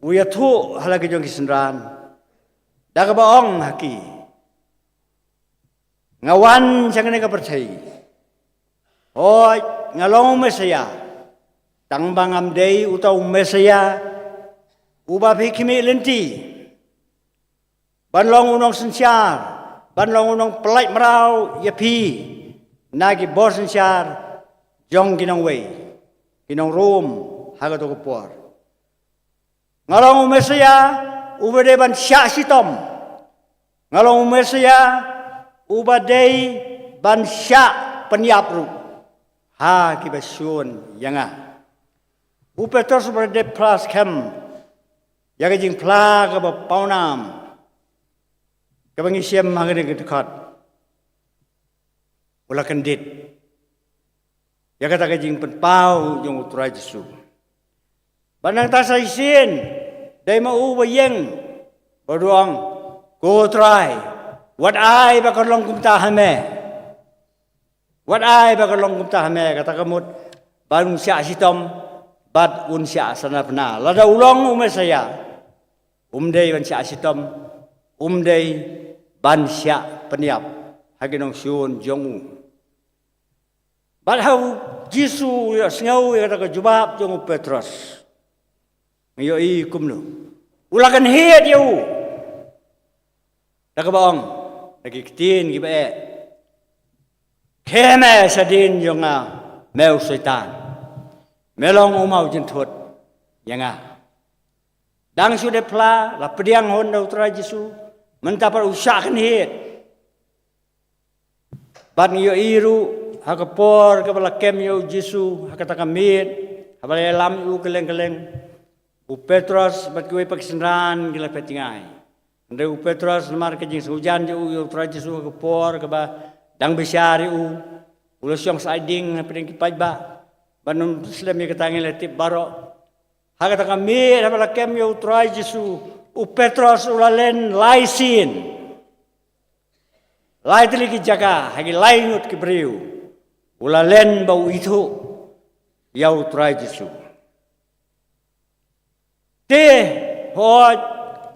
u ïathuh ha la ki jong ki synran da kaba ong ha ki, nga wan sha kane ka pyrthei, hooid, nga long u Messaïah, tang ba ngam dei uta u Messaïah uba phi khmih lynti ban long u nongsynshar, ban long u nongpynlait mraw ïa phi na ki bor synshar jong ki nongwei, ki nong Rom, ha kato ka por. Nga long u Messaïah uba dei ban shah shitom. Nga long u Messaïah uba dei ban shah pynïap ruh ha kiba shun ïa nga. U Petros uba dei phla skhem ïa ka jingphla kaba pawnam kaba ngi shem ha kane ka dkhot, u la kyndit ïa kata ka jingpynpaw jong u Trai Jisu. Bad nangta sa shisien, dei ma u ba ïeng, bad u ong, ko Trai, wat ai ba kan long kumta ha me. Wat ai ba kan long kumta ha me, kata ka mut ban un shah shitom bad un shah sanaphna. Lada u long u Messaïah, um dei ban shah shitom, um dei ban shah pynïap ha ki nongshun jong u. Bad ha u Jisu u ïohsngew ïa kata ka jubab jong u Petros, ngi ïohi kumno? U la kynhied ïa u da kaba ong da ki ktien kiba eh, khie me shadien jong nga, me u Soitan. Me long u mawjynthut ïa nga. Dang shu dep phla, la pdiang hun da u Trai Jisu, mynta pat u shah kynhied. Bad ngi ïohi ruh ha ka por kaba la kem ïa u Jisu ha kata ka miet, haba la ïalam ïa u kylleng kylleng, u Petros bad kiwei pat ki synran ki la phet jngai. Hynrei u Petros, namar ka jingsngewjan jong u ïa u Trai Jisu ha ka por kaba dang bishar ïa u, u la shong sah ding hapdeng ki paidbah, bad ym slem ïa kata ngi la tip baroh. Ha kata ka miet haba la kem ïa u Trai Jisu, u Petros u la len lai sien, lai tylli ki jaka, ha ki lai ngut ki briew, u la len ba u ithuh ïa u Trai Jisu. Te, hooid,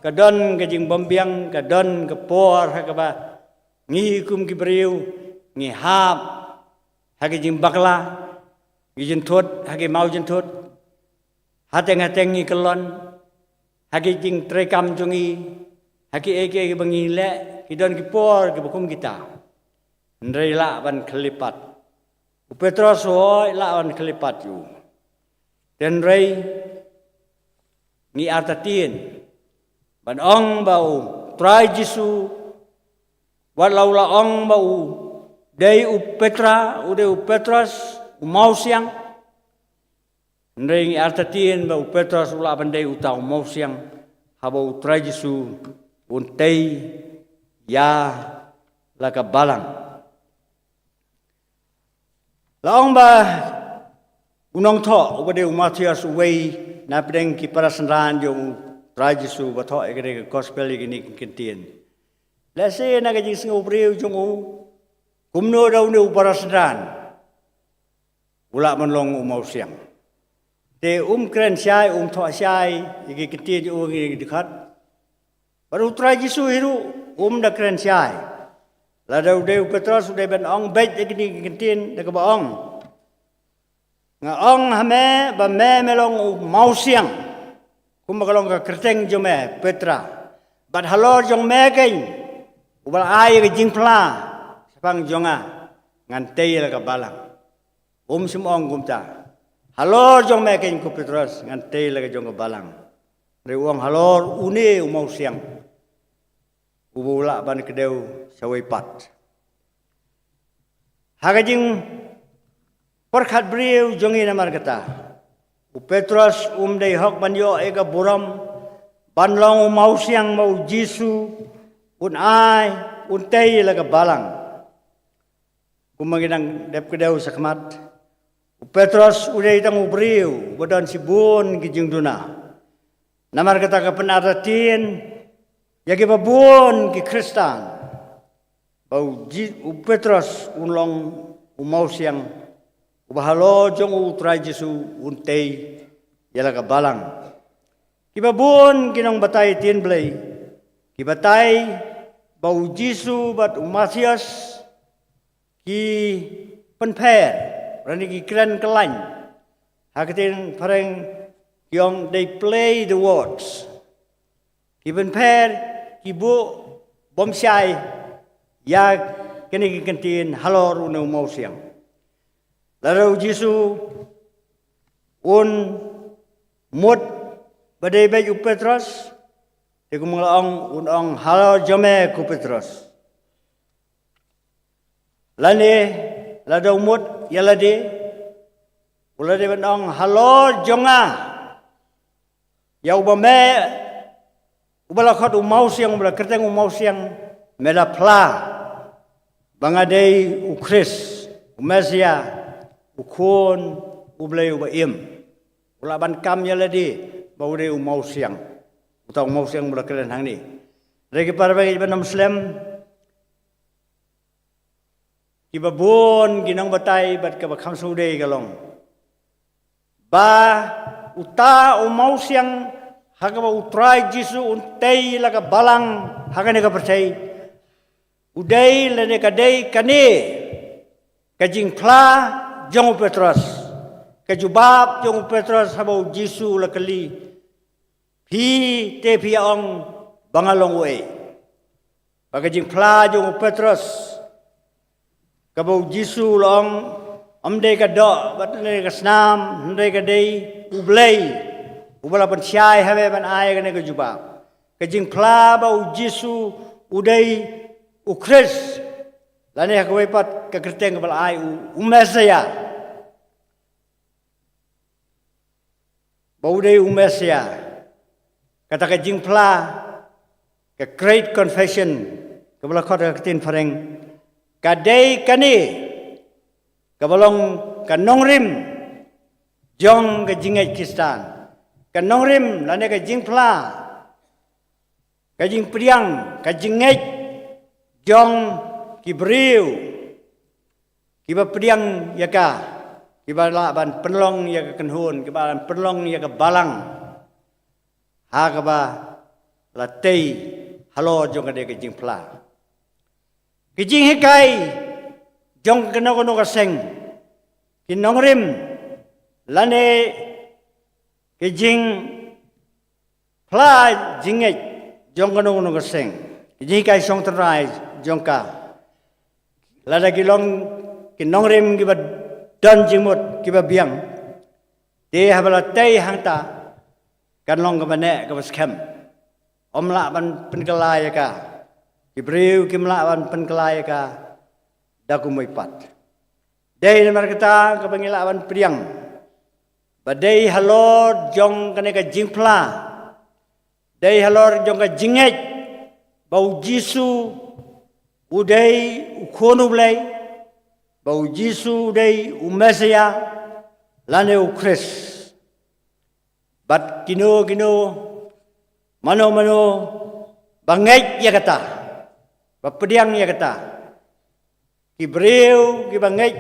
ka don ka jingbymbiang, ka don ka por ha kaba ngi kum ki briew ngi hap ha ki jingbakla, ngi jynthut ha ki mawjynthut, hateng hateng ngi kyllon, ha ki jingtreikam jong ngi, ha kiei kiei ba ngi leh, ki don ki por kiba kum kita. Hynrei lah ban khyllipmat. U Petros, hooid, lah ban khyllipmat ïa u. Hynrei ngi artatien ban ong ba u Trai Jisu, wat la u la ong ba u dei u Petra, u dei u Petros, u mawsiang. Hynrei ngi artatien ba u Petros u lah ban dei uta u mawsiang haba u Trai Jisu un tei ïa la ka balang. La ong ba u nongthoh uba dei u Mathaios, uwei na pdeng ki para synran jong u Trai Jisu, ba thoh ïa kane ka gospel, ïa kine ki kyntien, lehse na ka jingsngewbriew jong u, kumno da une u para synran u lah ban long u mawsiang? Te um kren shai, um thoh shai ïa ki kyntien jong u ha kine ki dkhot. Bad u Trai Jisu hi ruh um da kren shai. Lada u dei u Petros, u dei ban ong beit ïa kine ki kyntien da kaba ong, nga ong ha me ba me me long u mawsiang, kumba ka long ka kyrteng jong me Petra. Bad halor jong me keiñ uba la ai ïa ka jingphla shaphang jong nga, ngan tei ïa la ka balang. Um shym ong kumta, halor jong me keiñ ko Petros ngan tei la ka jong ka balang. Hynrei u ong halor une u mawsiang uba u lah ban kdew shawei pat. Ha ka jingpyrkhat briew jong ngi namar kata, u Petros um dei hok ban ïoh ïa ka burom ban long u mawsiang ba u Jisu un ai, un tei la ka balang. Kumba ngi dang dep kdew shakhmat, u Petros u dei tang u briew uba don shibun ki jingduna. Namar kata ka pynartatien ïa kiba bun ki Khristan ba u Ji-, u Petros un long u mawsiang uba halor jong u Trai Jisu un tei ïa la ka balang. Kiba bun ki nongbatai ktien Blei ki batai ba u Jisu bad u Mathaios ki pynpher, lane ki kren kyllain. Ha ka ktien phareng ki ong they play the words. Ki pynpher, ki buh bym shai ïa kine ki kyntien halor une u mawsiang. Lada u Jisu un mut ba dei beit u Petros, te kumba la ong, un ong halor jong me ko Petros. Lane lada u mut ïa lade, u la dei ban ong halor jong nga, ïa uba me, uba la khot u mawsiang, uba la kyrteng u mawsiang, me la phla ba nga dei u Khrist, u Messaïah, u Khun u Blei uba im. U lah ban kam ïa lade ba u dei u mawsiang. Uta u mawsiang uba la kren hangne. Hynrei ki para bangeit ba nym slem, kiba bun ki nongbatai bad kaba kham sngewdei ka long ba uta u mawsiang ha kaba u Trai Jisu un tei la ka balang ha kane ka pyrthei, u dei lane ka dei kane ka jingphla jong u Petros. Ka jubab jong u Petros haba u Jisu u la kylli, phi te phi ïa ong ba nga long uei? Ba ka jingphla jong u Petros, kaba u Jisu u la ong, ym dei ka doh bad ym dei ka snam, hynrei ka dei u Blei uba la pynshai ha me ban ai kane ka jubab. Ka jingphla ba u Jisu u dei u Khrist, lane ha kawei pat ka kyrteng kaba la ai u, u Messaïah. Ba u dei u Messaïah. Kata ka jingphla, ka Great Confession, kaba la khot ha ka ktien phareng, ka dei kane kaba long ka nongrim jong ka jingngeit Khristan. Ka nongrim lane ka jingphla, ka jingpdiang, ka jingngeit jong ki briew kiba pdiang ïa ka, kiba lah ban pynlong ïa ka kynhun, kiba lah ban pynlong ïa ka balang ha kaba la tei halor jong kane ka jingphla. Ki jinghikai jong kano kano ka seng, ki nongrim lane ki jingphla jingngeit jong kano kano ka seng, ki jinghikai shong tynrai jong ka, lada ki long ki nongrim kiba don jingmut, kiba biang, te haba la tei hangta kan long kaba neh kaba skhem. Ym lah ban pynkylla ïa ka. Ki briew kim lah ban pynkylla ïa ka da kumwei pat. Dei namar kata kaba ngi lah ban pdiang ba dei halor jong kane ka jingphla, dei halor jong ka jingngeit ba u Jisu u dei u Khun u Blei, ba u Jisu u dei u Messaïah lane u Khrist. Bad kino kino, mano mano ba ngeit ïa kata, ba pdiang ïa kata, ki briew kiba ngeit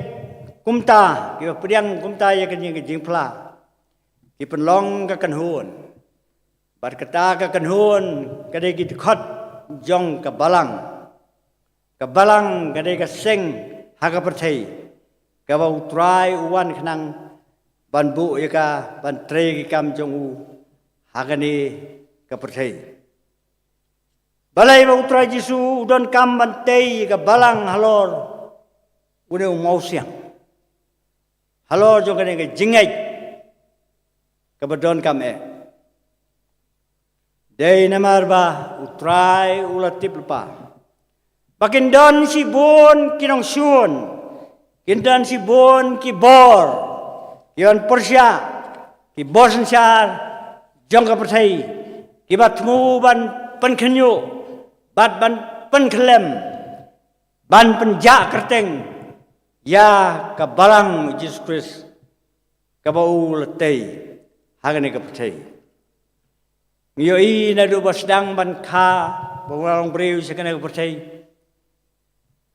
kumta, kiba pdiang kumta ïa kane ka jingphla, ki pynlong ka kynhun. Bad kata ka kynhun ka dei ki dkhot jong ka balang. Ka balang ka dei ka seng ha ka pyrthei kaba u Trai u wan khnang ban buh ïa ka, ban trei ki kam jong u ha kane ka pyrthei. Balei ba u Trai Jisu u donkam ban tei ïa ka balang halor une u mawsiang, halor jong kane ka jingngeit kaba donkam eh? Dei namar ba u Trai u la tip lypa ba kin don shibun ki nongshun, kin don shibun ki bor, ki ban pyrshah ki bor synshar jong ka pyrthei, kiba thmu ban pynkhynñiuh bad ban pynkhyllem, ban pynjah kyrteng ïa ka balang u Jisu Khrist kaba u la tei ha kane ka pyrthei. Ngi ïohi naduh ba sdang ban kha ba u la long briew sha kane ka pyrthei,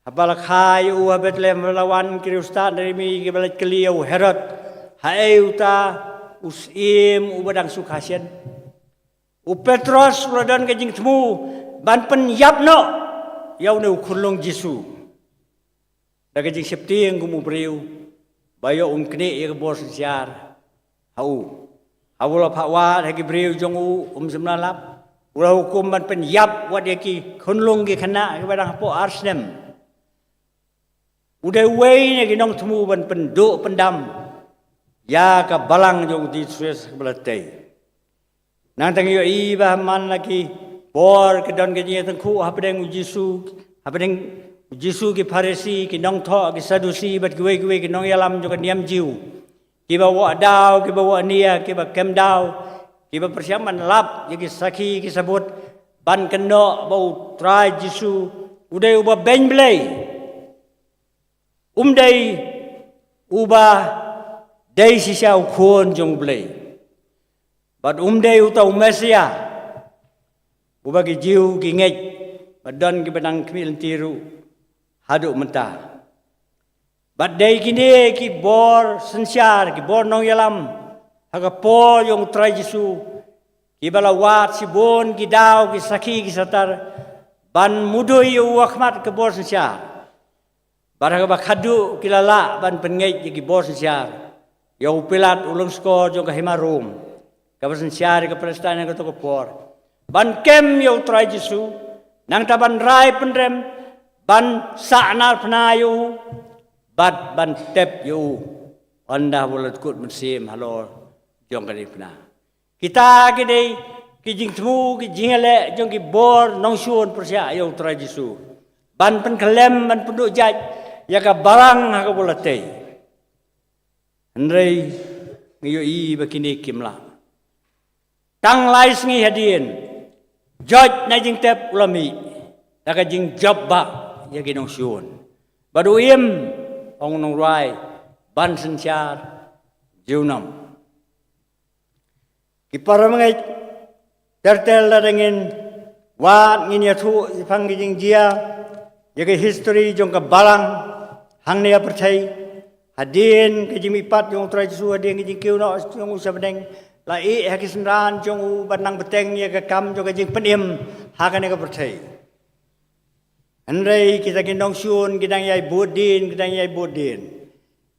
haba la kha ïa u ha Bethlehem, haba la wan ki riewstad na ri mihngi kiba la kylli ïa u Herod, haei uta u syiem uba dang shu kha shen? U Petros u la don ka jingthmu ban pynïap noh ïa une u khunlung Jisu da ka jingsheptieng kum u briew, ba ïoh un knieh ïa ka bor synshar ha u. Haba u la phah wad ha ki briew jong u, um shym la lap. U la hukum ban pynïap wat ïa ki khunlung ki khynnah kiba dang hapoh ar snem. U dei uwei na ki nongthmu ban pynduh pyndam ïa ka balang jong u Jisu Khrist kaba la tei. Nangta ngi ïohi ba ha man la ki por ki don ka jingïatyngkhuh hapdeng u Jisu, hapdeng u Jisu, ki Pharisi, ki nongthoh, ki Sadusi bad kiwei kiwei ki nongïalam jong ka niam Jiw, kiba wad daw, kiba wad nia, kiba kem daw, kiba pyrshang ban lap ïa ki sakhi, ki sabut, ban kynnoh ba u Trai Jisu u dei uba beiñ Blei. Um dei uba dei shisha u Khun jong u Blei, bad um dei uta u Messiah uba ki Jiw ki ngeit, bad don kiba dang khmih lynti ruh haduh mynta. Bad dei kine ki bor synshar, ki bor nongïalam ha ka por jong u Trai Jisu, kiba la wad shibun ki daw, ki sakhi, ki satar, ban mudui ïa u ha khmat ka bor synshar. Bad ha kaba khadduh ki la lah ban pynngeit ïa ki bor synshar ïa u Pilat, u lyngskor jong ka hima Rom, kaba synshar ïa ka Palestine ha kato ka por, ban kem ïa u Trai Jisu, nangta ban rai pynrem, ban sahnarphna ïa u, bad ban tep ïa u, ynda ba u la kut mynsiem halor jong ka diengphna. Kita ki dei ki jingthmu, ki jingïaleh jong ki bor nongshun pyrshah ïa u Trai Jisu, ban pynkhlem, ban pynduh jait ïa ka balang ha kaba u la tei. Hynrei ngi ïohi ba kine kim lah. Tang lai sngi hadien, George na jingtep u la mih da ka jingjop bah ïa ki nongshun, bad u im, ong u nongrwai, ban synshar junom. Ki para bangeit, ter ter lada ngin wad, ngin ïathuh shaphang ki jingjia ïa ka history jong ka balang hangne ha pyrthei. Hadien ka jingmihpat jong u Trai Jisu, hadien ka jingkiew noh jong u sha bneng, la ïeh ha ki synran jong u ban nang bteng ïa ka kam jong ka jingpynim ha kane ka pyrthei. Hynrei kita ki nongshun ki dang ïai bud dien, ki dang ïai bud dien.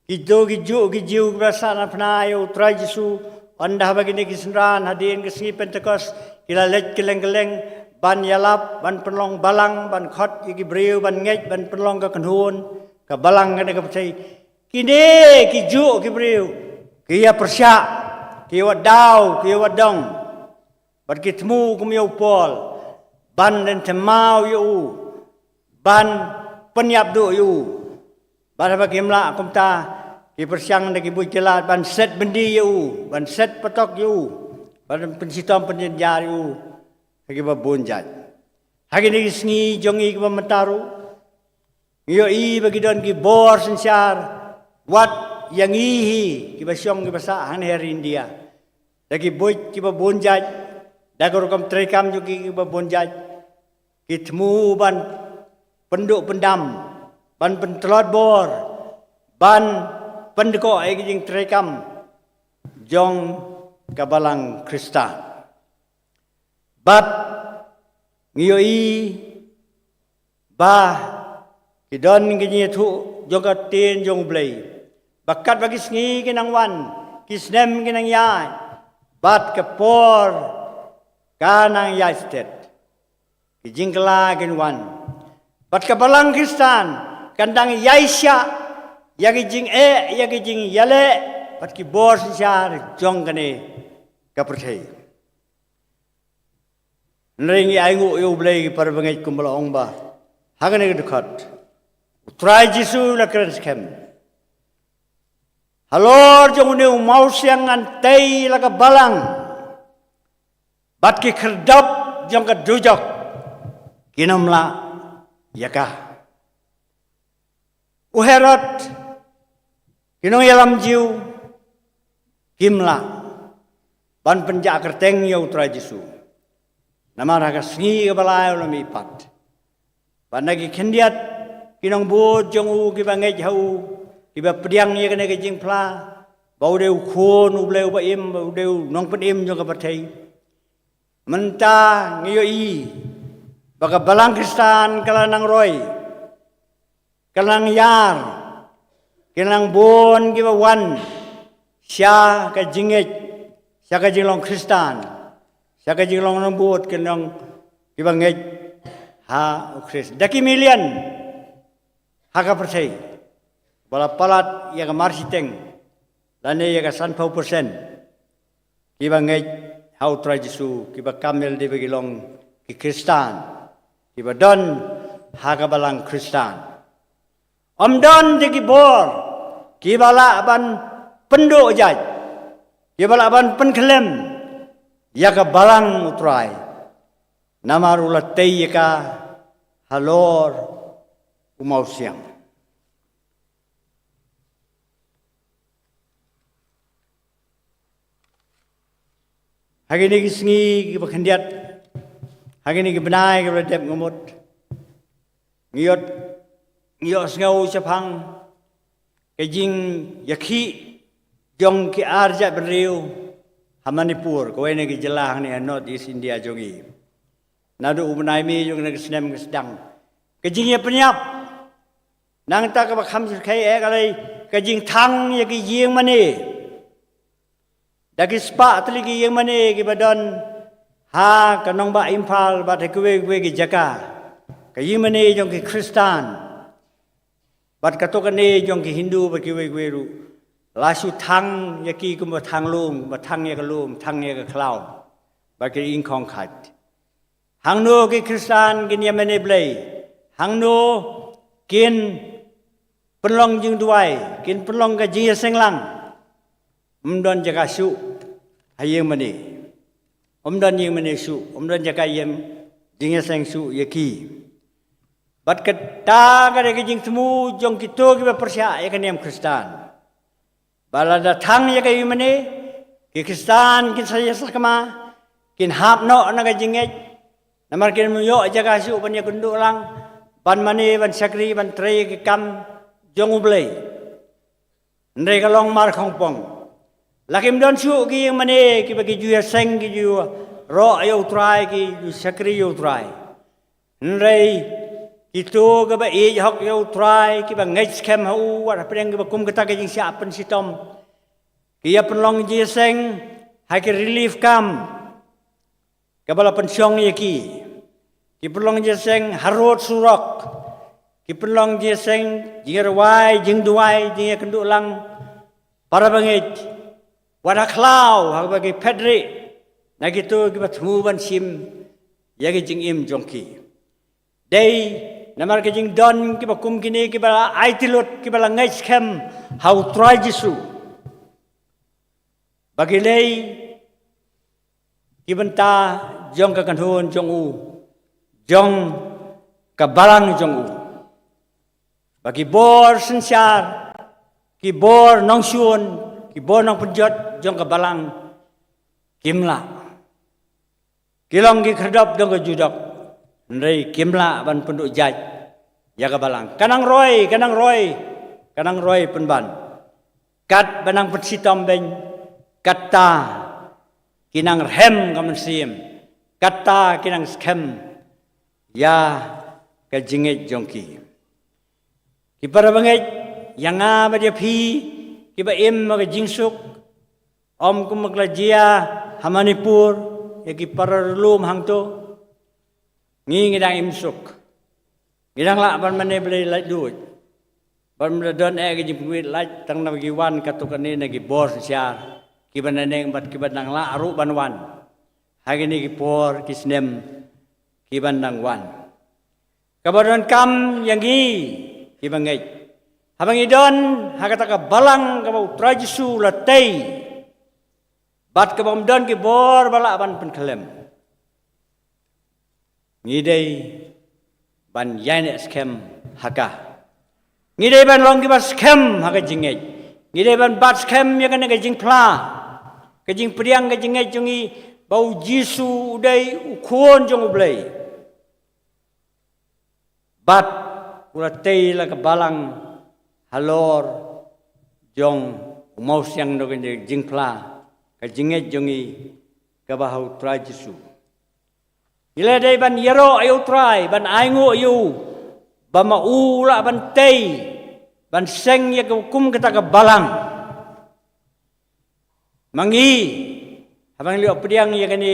Kito ki juh ki Jiw kiba sahnarphna ïa u Trai Jisu, ynda haba kine ki synran hadien ka sngi Pentekost ki la leit kylleng kylleng ban ïalap, ban pynlong balang, ban khot ïa ki briew ban ngeit, ban pynlong ka kynhun, ka balang kane ka pyrthei. Kine ki juh ki briew ki ïa pyrshah, ki ïa wad daw, ki ïa wad dong, bad ki thmu kum ïa u Paul, ban lynthem maw ïa u, ban pynïap duh ïa u. Bad haba kim lah kumta, ki pyrshang da ki buit ki lad ban set byndi ïa u, ban set patok ïa u, ban pynshitom pynjynjar ïa u ha kiba bun jait. Ha kine ki sngi jong ngi kiba mynta ruh, ngi ïohi ba ki don ki bor synshar wat ïa ngi hi kiba shong kiba sah hangne ha ri India, da ki buit kiba bun jait, da ka rukom treikam jong ki kiba bun jait. Ki thmu ban pynduh pyndam, ban pyntlot bor, ban pyndkoh ïa ki jingtreikam jong ka balang Khristan. Bad ngi ïohi ba ki don ki jingïathuh jong ka ktien jong U Blei ba katba ki sngi ki nang wan, ki snem ki nang ïaid, bad ka por ka nang ïaid stet. Ki jingkylla kin wan, bad ka balang Khristan kan dang ïaishah ïa ki jingeh, ïa ki jingïaleh bad ki bor synshar jong kane ka pyrthei. Hynrei ngi ainguh ïa U Blei, ki para bangeit, kumba la ong ba ha kane ka dkhot U Trai Jisu u la kren skhem, halor jong une u mawsiang ngan tei la ka balang, bad ki khyrdop jong ka dujok kin ym lah ïa ka. U Herod, ki nongïalam Jiw kim lah ban pynjah kyrteng ïa U Trai Jisu, namar ha ka sngi kaba lai u la mihpat. Bad na ki khyndiat ki nongbud jong u kiba ngeit ha u, kiba pdiang ïa kane ka jingphla ba u dei u Khun U Blei uba im, ba u dei u Nongpynim jong ka pyrthei, Mynta ngi ïohi ba ka balang Khristan ka la nang roi, ka la nang ïar, ki la nang bun kiba wan sha ka jingngeit, sha ka jinglong Khristan, sha ka jinglong nongbud, ki long kiba ngeit ha u Khrist. Da ki million ha ka pyrthei ba la palat ïa ka marshiteng lane ïa ka sanphew percent kiba ngeit ha u Trai Jisu, kiba kam ïalade ba ki long ki Khristan, kiba don ha ka balang Khristan. Ym don de ki bor kiba lah ban pynduh jait, kiba lah ban pynkhlem ïa ka balang u Trai. Namar u la tei ïa ka halor u mawsiang. Ha kine ki sngi kiba khyndiat, ha kine ki bnai kiba la dep, nga mut ngi ïoh, ngi ïohsngew shaphang ka jingïakhih jong ki ar jaitbynriew ha Manipur, kawei na ki jylla hangne ha North East India jong ngi. Naduh u bnai May jong kane ka snem ka sdang ka jingïapynïap. Nangta kaba kham syrkhei eh ka dei ka jingthang ïa ki ïingmane da ki spah tylli ki ïingmane kiba don ha ka nongbah Imphal bad ha kiwei kiwei ki jaka, ka ïingmane jong ki Khristan bad katto katne jong ki Hindu bad kiwei kiwei ruh. La shu thang ïa ki kumba thang lum, kumba thang ïa ka lum, thang ïa ka khlaw bad ki ïing khongkhait. Hangno ki Khristan kin ïamane Blei? Hangno kin pynlong jingduwai, kin pynlong ka jingïaseng lang? Ym don jaka shuh ha ïingmane. Ym don ïingmane shuh, ym don jaka ïeng jingïaseng shuh ïa ki. Bad kata ka dei ka jingthmu jong kito kiba pyrshah ïa ka niam Khristan. Ba lada thang ïa ka ïingmane, ki Khristan kin sa ïasakma, kin hap noh na ka jingngeit. Namar kim ïoh jaka shuh ban ïakynduh lang, ban mane, ban shakri, ban trei ïa ki kam jong U Blei. Hynrei ka long mar khongpong. La kim don shuh ki ïingmane kiba ki ju ïaseng, ki ju ïaroh ïa U Trai, ki ju shakri ïa U Trai. Hynrei kito kiba ïeit hok ïa U Trai, kiba ngeit skhem ha u, wat hapdeng kiba kum kata ka jingshah pynshitom, ki ïa pynlong jingïaseng ha ki relief camp kaba la pynshong ïa ki. Ki pynlong jingïaseng harud surok. Ki pynlong jingïaseng, jingïarwai, jingduwai, jingïakynduh lang. Para bangeit, wat ha khlaw, ha kaba ki phet rieh na kito kiba thmu ban shim ïa ki jingim jong ki. Dei namar ka jingdon kiba kum kine, kiba la aiti lut, kiba la ngeit skhem ha U Trai Jisu, ba ki leh ki bynta jong ka kynhun jong u, jong ka balang jong u, ba ki bor synshar, ki bor nongshun, ki bor nongpynjot jong ka balang kim lah. Ki long ki khyrdop dong ka judok, hynrei kim lah ban pynduh jait ïa ka balang. Ka nang roi, ka nang roi, ka nang roi pynban. Katba nang pynshitom beiñ, kata ki nang rhem ka mynsiem, kata ki nang skhem ïa ka jingngeit jong ki. Ki para bangeit, ïa nga bad ïa phi kiba im ha ka jingsuk, ym kum ba ka la jia ha Manipur ïa ki para lum hangto. Ngi, ngi dang im suk. Ngi dang lah ban mane Blei laitluid. Ban mane don eh ka jingpynwit lait, tang naba ki wan katto katne na ki bor synshar, kiba naneng bad kiba nang lah ruh ban wan ha kine ki por ki snem kiban nang wan. Kaba donkam ïa ngi kiba ngeit, haba ngi don ha kata ka balang kaba U Trai Jisu u la tei, bad kaba ym don ki bor ba lah ban pynkhlem, ngi dei ban ïaineh skhem ha ka. Ngi dei ban long kiba skhem ha ka jingngeit. Ngi dei ban bat skhem ïa kane ka jingphla, ka jingpdiang ka jingngeit jong ngi ba U Jisu u dei U Khun jong U Blei. Bad u la tei la ka balang halor jong u mawsiang, na ka jingphla ka jingngeit jong ngi kaba ha U Trai Jisu. Ngi la dei ban ïaroh ïa U Trai, ban ainguh ïa u, ba ma u lah ban tei, ban seng ïa ka kum kata ka balang. Ma ngi, haba ngi la pdiang ïa kane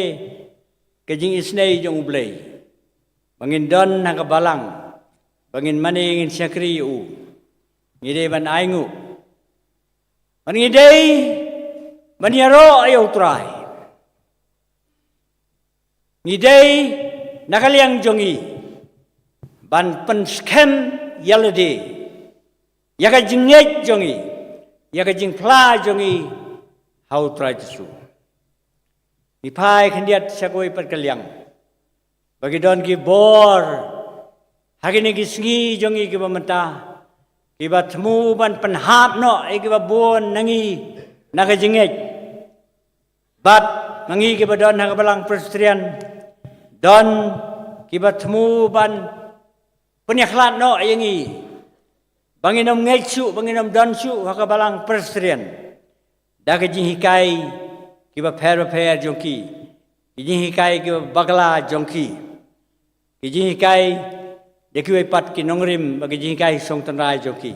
ka jingisynei jong U Blei, ba ngin don ha ka balang, ba ngin mane, ngin shakri ïa u, ngi dei ban ainguh. Ba ngi dei ban ïaroh ïa U Trai. Ngi dei na ka liang jong ngi ban pynskhem ïa lade, ïa ka jingngeit jong ngi, ïa ka jingphla jong ngi ha U Trai Jisu. Ngi phai khyndiat sha kawei pat ka liang, ba ki don ki bor ha kine ki sngi jong ngi kiba mynta, kiba thmu ban pynhap noh ïa kiba bun na ngi na ka jingngeit. Bad ma ngi kiba don ha ka balang Presbyterian, don kiba thmu ban pynïakhlad noh ïa ngi, ba ngin ym ngeit shuh, ba ngin ym don shuh ha ka balang Presbyterian da ka jinghikai kiba pher bapher jong ki, ki jinghikai kiba bakla jong ki, ki jinghikai da kiwei pat ki nongrim, ba ki jinghikai shong tynrai jong ki.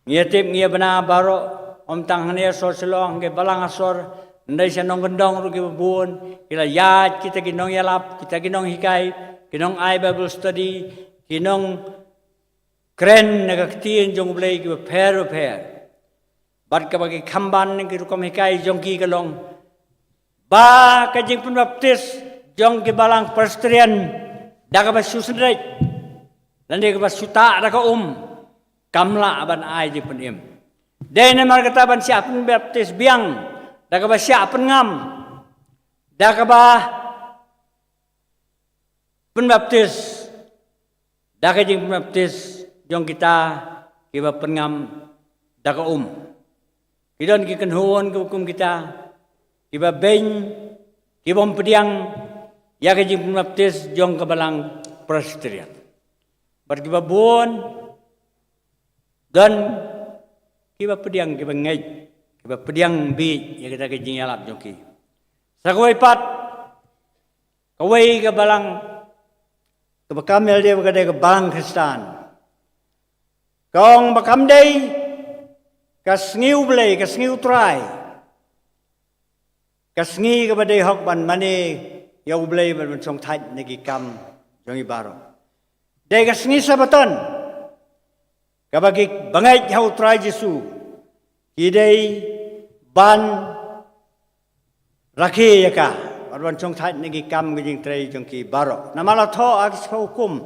Ngi ïa tip, ngi ïa bna baroh, ym tang hangne ha sor Shillong, ha ki balang ha sor, ngi dei sha nongkyndong ruh kiba bun, ki la ïaid kita ki nongïalap, kita ki nonghikai, ki nongai Bible study, ki nongkren na ka ktien jong U Blei kiba pher bapher. Bad kaba ki kham ban ki rukom hikai jong ki ka long ba ka jingpynbaptis jong ki balang Presbyterian da kaba shu synreit, lane kaba shu tah da ka um, kam lah ban ai jingpynim. Dei namar kata ban shah pynbaptis biang da kaba shah pynngam, da kaba pynbaptis da ka jingpynbaptis jong kita kiba pynngam da ka um. Ki don ki kynhun kiba kum kita, kiba beiñ, kiba ym pdiang ïa ka jingpynbaptis jong ka balang Presbyterian. Bad kiba bun don kiba pdiang, kiba ngeit, kiba pdiang bieit ïa kata ka jingïalap jong ki. Sa kawei pat, kawei ka balang kaba kam ïalade ba ka dei ka balang Khristan, ka ong ba kam dei ka sngi U Blei, ka sngi U Trai, ka sngi kaba dei hok ban mane ïa U Blei, ban, ban shongthait na ki kam jong ngi baroh. Dei ka sngi Sabaton kaba ki bangeit ha U Trai Jisu ki dei ban rakhe ïa ka, bad ban shongthait na ki kam ka jingtrei jong ki baroh. Namar la thoh ha ki hukum,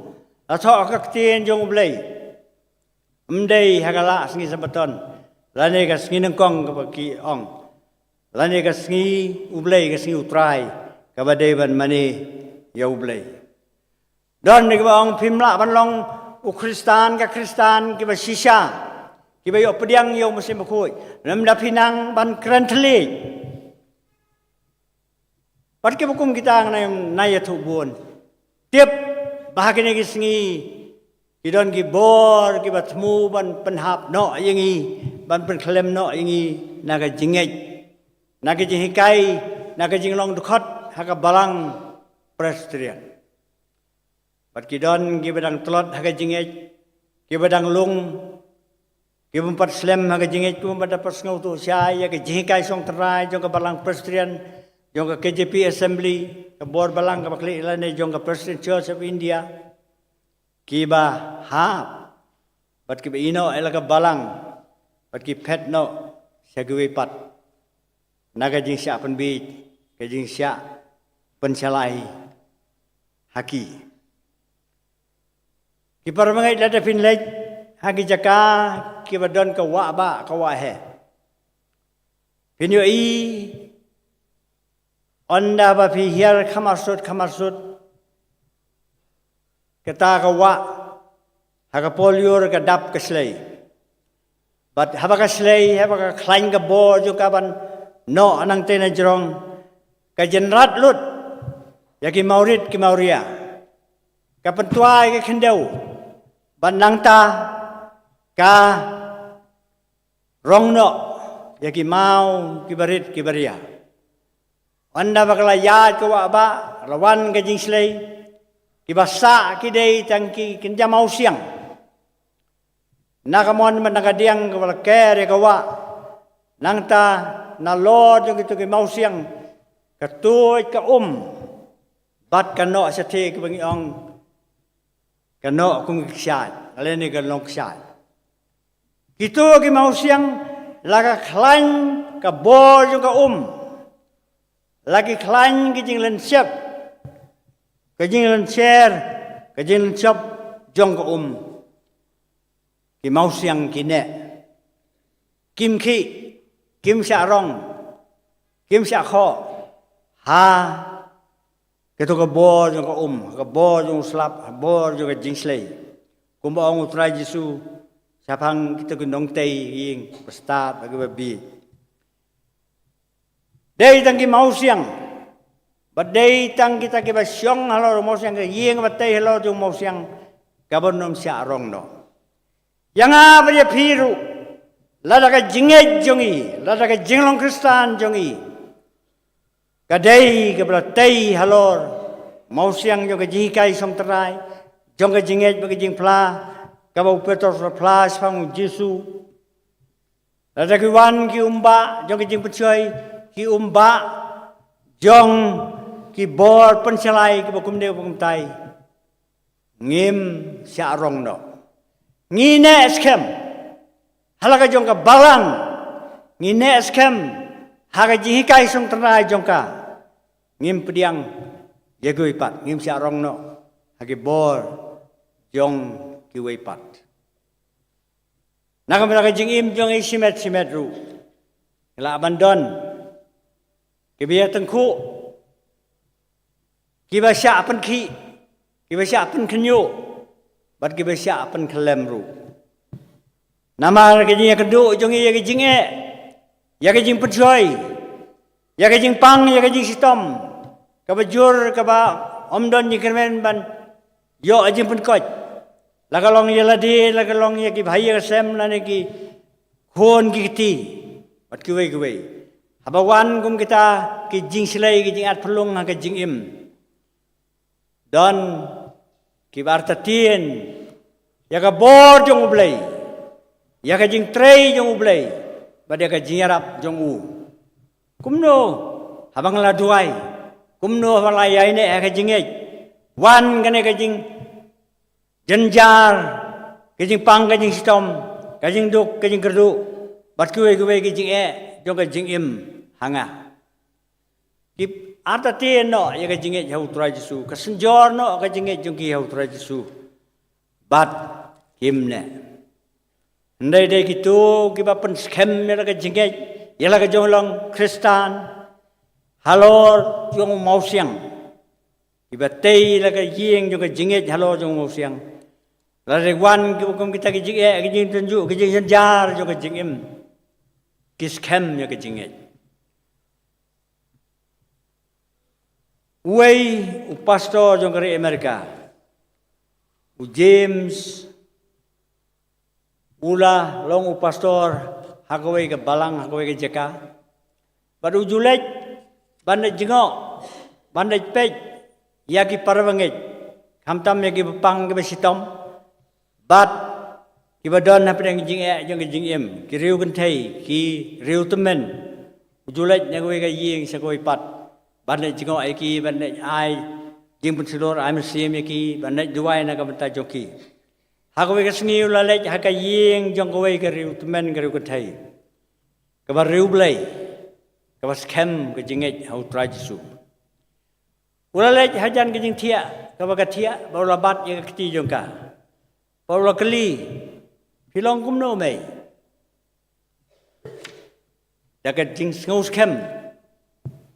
la thoh ha ka ktien jong U Blei, ym dei ha ka la sngi Sabaton, lane ka sngi nyngkong kaba ki ong, lane ka sngi U Blei, ka sngi U Trai, kaba dei ban mane ïa U Blei. Don kiba ong phim lah ban long u Khristan, ka Khristan kiba shisha, kiba ïoh pdiang ïa U Mynsiem Bakhuid, lymda phi nang ban kren thylliej. Bad kiba kum kita, ngan ïathuh bun. Tip ba ha kine ki sngi ki don ki bor kiba thmu ban pynhap noh ïa ngi, ban pynkhlem noh ïa ngi na ka jingngeit, na ka jinghikai, na ka jinglong dkhot ha ka balang Presbyterian. Bad ki don kiba dang tlot ha ka jingngeit, kiba dang lung, kiba ym pat slem ha ka jingngeit, kiba ym pat da pat sngewthuh sha ïa ka jinghikai shong tynrai jong ka balang Presbyterian, jong ka K J P Assembly, ka bor balang kaba khlieh, lane jong ka Presbyterian Church of India, kiba hap bad kiba ïehnoh ïa la ka balang, bad ki phet noh sha kiwei pat na ka jingshah pynbieit, ka jingshah pynshalai ha ki. Ki para bangeit, lada phin leit ha ki jaka kiba don ka wah bah, ka wah heh, phin ïohi, ynda ba phi hiar kham arsut kham arsut, kata ka wah ha ka por lyiur ka dap ka shlei. Bad haba ka shlei, haba ka khlaiñ ka bor jong ka ban noh nangtei na jrong, ka jynrat lut ïa ki mawrit ki mawria, ka pyntwai ka khyndew, bad nangta ka rong noh ïa ki maw kiba rit kiba ria. Ynda ba ka la ïaid ka wah bah, la wan ka jingshlei, kiba sah ki dei tang ki kynja mawsiang. Na ka mon bad na ka diang kaba la ker ïa ka wah. Nangta nalor jong kito ki mawsiang ka tuid ka um bad ka noh shathie kaba ngi ong ka noh kum ki kshaid, lane ka long kshaid. Kito ki mawsiang la ka khlaiñ ka bor jong ka um, la ki khlaiñ ki jinglynshep, ka jinglynshep, ka jinglynshep jong ka um. Ki mawsiang ki neh, kim khih, kim shah rong, kim shah khoh ha kato ka bor jong ka um, ka bor jong u slap, ka bor jong ka jingshlei. Kumba ong u Trai Jisu shaphang kito ki nongtei ïing, ba stad bad kiba bieit. Dei tang ki mawsiang, bad dei tang kita kiba shong halor u mawsiang, ka ïing ba tei halor jong u mawsiang, kaba nym shah rong noh. Ïa nga bad ïa phi ruh, lada ka jingngeit jong ngi, lada ka jinglong Khristan jong ngi ka dei kaba la tei halor mawsiang jong ka jinghikai shongtrai, jong ka jingngeit bad ka jingphla, kaba u Petros u la phla shaphang u Jisu. Lada ki wan ki um bah jong ka jingpynshoi, ki um bah jong ki bor pynshalai kiba kumne kumtai, ngim shah rong noh. Ngi neh skhem ha la ka jong ka balang, ngi neh skhem ha ka jinghikai shongtrai jong ka. Ngim pdiang ïa kiwei pat, ngim shah rong noh ha ki bor jong kiwei pat. Na ka bynta ka jingim jong ngi shimet shimet ruh, ngi lah ban don kiba ïa tyngkhuh, kiba shah pynkhih, kiba shah pynkhynñiuh, bad kiba shah pynkhyllem ruh. Namar ka jingïakynduh jong ngi ïa ka jingeh, ïa ka jingpynshoi, ïa ka jingpang, ïa ka jingshitom, kaba jur, kaba ym don jingkyrmen ban ïoh jingpynkoit. La ka long ïa lade, la ka long ïa ki bhai ïa ka sem, lane ki khun ki kti, bad kiwei kiwei. Haba wan kum kita ki jingshlei, ki jingat phyllung ha ka jingim, don kiba artatien ïa ka bor jong U Blei, ïa ka jingtrei jong U Blei, bad ïa ka jingïarap jong u. Kumno haba nga la duwai, kumno haba la ïaineh ha ka jingngeit, wan kane ka jingjynjar, ka jingpang, ka jingshitom, ka jingduk, ka jingkyrduh, bad kiwei kiwei ki jingeh jong ka jingim ha nga. Ki artatien noh ïa ka jingngeit ha U Trai Jisu, ka synjor noh ka jingngeit jong ki ha U Trai Jisu, bad kim neh. Hynrei dei kito kiba pynskhem ïa la ka jingngeit, ïa la ka jinglong Khristan halor jong u mawsiang, kiba tei la ka ïing jong ka jingngeit halor jong u mawsiang. Lada wan kiba kum kita ki jingeh, ki jingtynjuh, ki jingjynjar jong ka jingim, ki skhem ïa ka jingngeit. Uwei u pastor jong ka ri Amerika, u James, u la long u pastor ha kawei ka balang, ha kawei ka jaka. Bad u ju leit ban leit jngoh, ban leit peit ïa ki para bangeit, khamtam ïa kiba pang, kiba shitom, bad kiba don hapdeng jingeh jong ka jingim, ki riew kynthei, ki riew tymmen. U ju leit na kawei ka ïing sha kawei pat, ban leit jngoh ïa ki, ban leit ai jingpynshlur, ai mynsiem ïa ki, ban leit duwai na ka bynta jong ki. Ha kawei ka sngi u la leit ha ka ïing jong kawei ka riew tymmen, ka riew kynthei, kaba riew Blei, kaba skhem ka jingngeit ha U Trai Jisu. U la leit hajan ka jingthiah kaba ka thiah, bad u la bat ïa ka kti jong ka. Bad u la kylli, "Phi long kumno, mei?" Da ka jingsngewskhem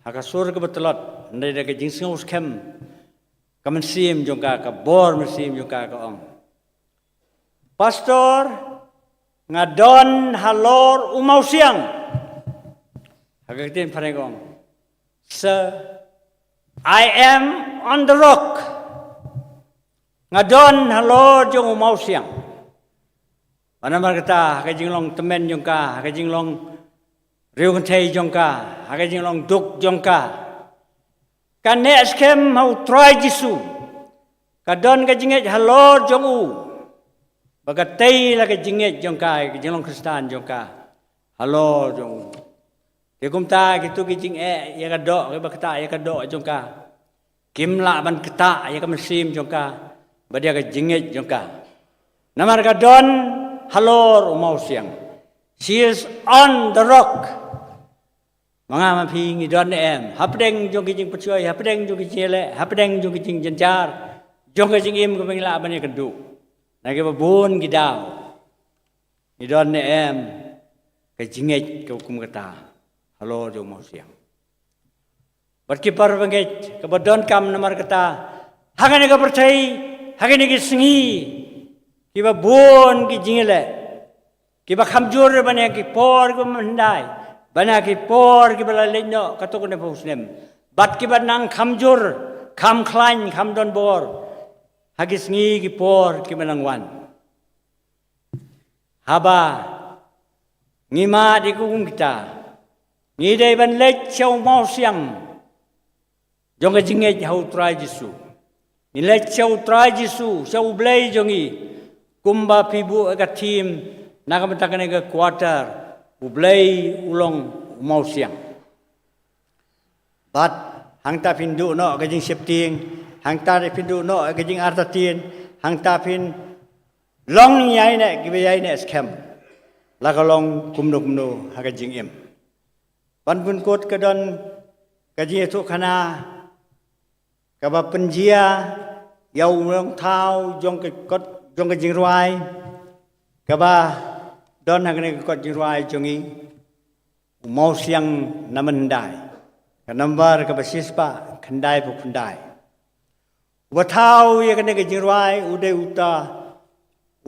ha ka sur kaba tlot, hynrei da ka jingsngewskhem ka mynsiem jong ka, ka bor mynsiem jong ka, ka ong, "Pastor, nga don halor u mawsiang." Ha ka ktien phareng ka ong, "Sir, I am on the rock." Nga don halor jong u mawsiang. Bad namar kata, ha ka jinglong tymmen jong ka, ha ka jinglong riew kynthei jong ka, ha ka jinglong duk jong ka, Ka neh skhem ha u Trai Jisu. Ka don ka jingngeit halor jong u. Ba ka tei la ka jingngeit jong ka, ka jinglong Khristan jong ka halor jong u. Te kumta kitu ki jingeh ïa ka doh, kiba ktah ïa ka doh jong ka, kim lah ban ktah ïa ka mynsiem jong ka bad ïa ka jingngeit jong ka. Namar ka don halor u Mawsiang. She is on the rock. Ma nga ma phi ngi don ne em hapdeng jong ki jingpyrshoi, hapdeng jong ki jingïaleh, hapdeng jong ki jingjynjar, jong ka jingim kaba ngi lah ban ïakynduh na kiba bun ki daw? Ngi don ne em ka jingngeit kaba kum kata halor jong u Mawsiang? Bad ki parabangeit, kaba donkam namar kata, ha kane ka pyrthei, ha kine ki sngi kiba bun ki jingïaleh, kiba kham jur ban ïa ki por kiba mynhyndai, ban ïa ki por kiba la leit noh katto katne phew snem, bad kiba nang kham jur, kham khlaiñ, kham don bor ha ki sngi ki por kiba nang wan. Haba ngi mad ïa ka kum kita, ngi dei ban leit sha u Mawsiang jong ka jingngeit ha u Trai Jisu. Ngi leit sha u Trai Jisu, sha u Blei jong ngi, kumba phi buh ïa ka theme na ka bynta kane ka quarter, U Blei u long u Mawsiang. Bad hangta phin duh noh ka jingsheptieng, hangta phin duh noh ka jingartatien, hangta phin long ïaineh kiba ïaineh skhem, la ka long kumno kumno ha ka jingim. Ban pynkut ka don ka jingïathuhkhana kaba pynjia ïa u nongthaw jong ka kot, jong ka jingrwai, kaba don ha kane ka kot jingrwai jong ngi, U Mawsiang na mynhyndai, ka nambar kaba shispah khyndai phew khyndai. Uba thaw ïa kane ka jingrwai u dei uta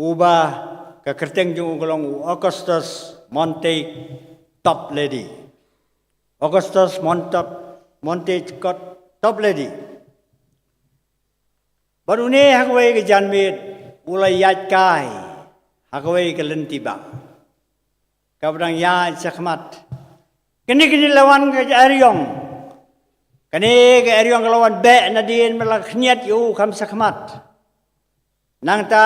uba ka kyrteng jong u ka long u Augustus Montague Toplady. Augustus Montague, Montague Toplady. Bad une ha kawei ka janmiet u la ïaid kai ha kawei ka lynti bah kaba dang ïaid shakhmat. Kane, kane la wan ka eriong. Kane ka eriong ka la wan beh nadien, ba la khniat ïa u kham shakhmat. Nangta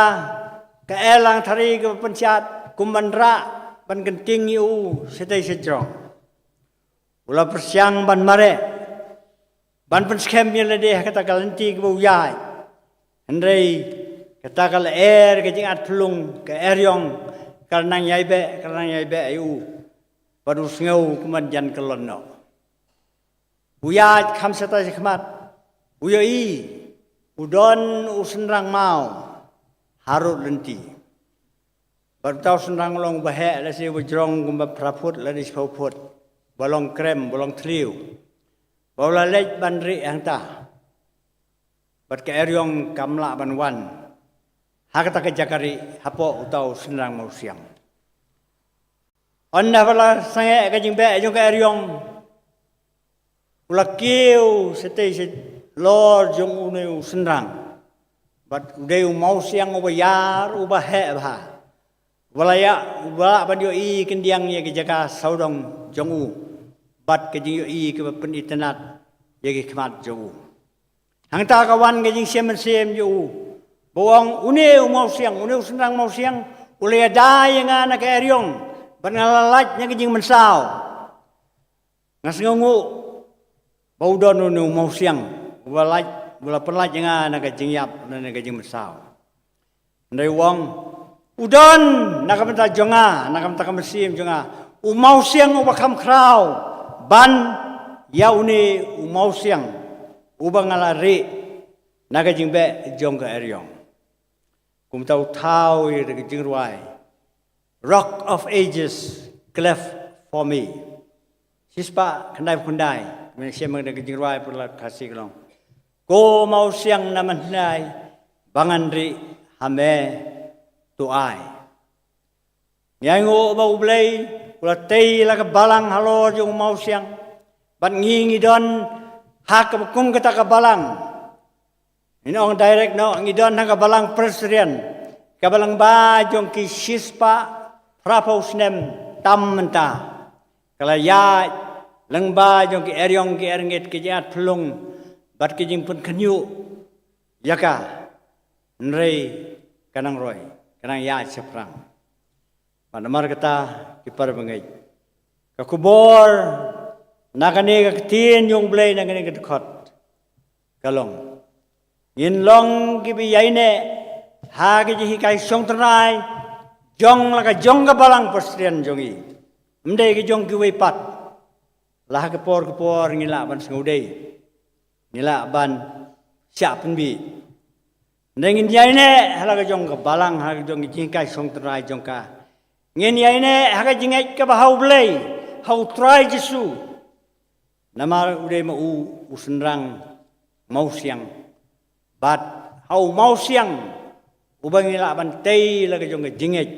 ka Erlangthari kaba pynshad kum ban rah ban kynting ïa u shatei shajrong. U la pyrshang ban mareh, ban pynskhem ïa lade ha kata ka lynti kaba u ïaid. Hynrei kata ka lyer ka jingat phyllung, ka eriong ka la nang ïai beh, ka la nang ïai beh ïa u. Bad u sngew kum ban jan kyllon noh. U ïaid kham shatai shakhmat, u ïohi u don u shynrang maw harud lynti. Bad uta u shynrang u long uba heh, lehse uba jrong kumba phra phut lane shiphew phut, ba long krem, ba long thliew. Ba u la leit ban rieh hangta, bad ka eriong kam lah ban wan ha kata ka jaka rieh hapoh uta u shynrang mawsiang. Ynda ba la sangeh ka jingbeh jong ka eriong, u la kiew shatei shalor jong une u shynrang. Bad u dei u mawsiang uba ïar, uba heh bha. Uba la ïa, uba lah ban ïohi khyndiat ïa ka jaka sawdong jong u, bad ka jingïohi kaba pynitynnad ïa ki khmat jong u. Hangta ka wan ka jingshem mynsiem jong u, ba u ong une u mawsiang, une u shynrang mawsiang u la ïada ïa nga na ka eriong, bad nga la lait na ka jingmynsaw. Nga sngewnguh ba u don une u mawsiang uba lait, uba la pynlait ïa nga na ka jingïap, na ka jingmynsaw. Hynrei u ong, u don na ka bynta jong nga, na ka bynta ka mynsiem jong nga, u mawsiang uba kham khraw ban ïa une u mawsiang uba nga la rieh na ka jingbeh jong ka eriong. Kumta u thaw ïa ka jingrwai, Rock of Ages, cleft for me. Shispah khyndai phew khyndai, mynta shem ka jingrwai pyrshah Khasi ka long, ko mawsiang na mynhyndai, ba ngan rieh ha me to ai. Ngi ainguh ba U Blei u la tei la ka balang halor jong u mawsiang. Bad ngi ngi don ha ka kum kata ka balang. Ngin ong direct noh, ngi don ha ka balang Presbyterian, ka balang ba jong ki shispah phra phew snem tam mynta. Ka la ïaid lyngba jong ki eriong ki erngit, ki jingïaid phyllung, bad ki jingpynkhynñiuh ïa ka, hynrei ka nang roi, ka nang ïaid shaphrang. Bad namar kata, ki para bangeit, ka khubor na kane ka ktien jong U Blei, na kane ka dkhot, ka long, ngin long kiba ïaineh ha ki jinghikai shongtynrai jong la ka jong ka balang Presbyterian jong ngi, ym dei ka jong kiwei pat. La ha ka por ka por ngi lah ban sngewdei, ngi lah ban shah pynbeit. Ngin ïaineh ha la ka jong ka balang, ha la ka jong ka jinghikai shongtynrai jong ka. Ngin ïaineh ha ka jingngeit kaba ha U Blei, ha U Trai Jisu. Namar u dei ma u u synrang mawsiang. Bad ha u mawsiang uba ngi lah ban tei la ka jong ka jingngeit.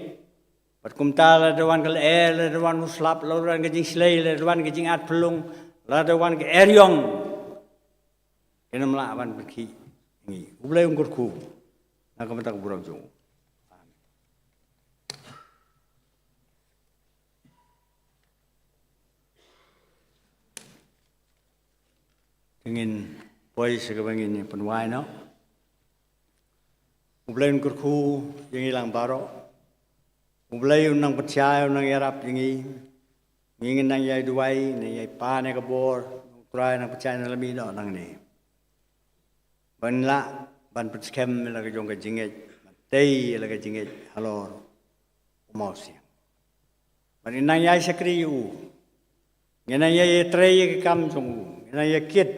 Bad kumta lada wan ka lyer, lada wan u slap, lada wan ka jingshlei, lada wan ka jingat phyllung, lada wan ka eriong, kin ym lah ban pynkhih ïa ngi. U Blei un kyrkhu na ka bynta ka burom jong u. Te ngin poi sha kaba ngin ïa pynwai noh. U Blei un kyrkhu ïa ngi lang baroh. U Blei un nang pynshai, un nang ïarap ïa ngi. Ngi ngin nang ïai duwai, nang ïai pan ïa ka bor, U Trai nang pynshai na la mih noh nangne. Ban lah ban pynskhem ïa la ka jong ka jingngeit, ban tei ïa la ka jingngeit halor u mawsiang. Bad ngin nang ïai shakri ïa u. Ngin nang ïai ïatrei ïa ki kam jong u. Ngin nang ïai kit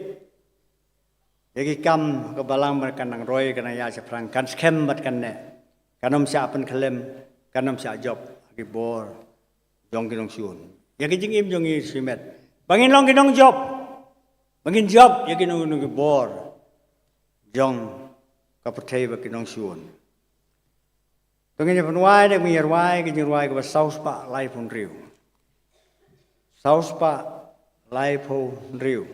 ïa ki kam ha ka balang bad kan nang roi, kan nang ïaid shaphrang, kan skhem bad kan neh. Kan ym shah pynkhyllem, kan ym shah jop ha ki bor jong ki nongshun. Ïa ki jingim jong ngi shimet, ba ngin long ki nongjop, ba ngin jop ïa ki nong, nong ki bor jong ka pyrthei bad ki nongshun. To ngin ïa pynwai, da ngin ïa rwai ka jingrwai kaba saw spah laiphew hynriew. Saw spah laiphew hynriew.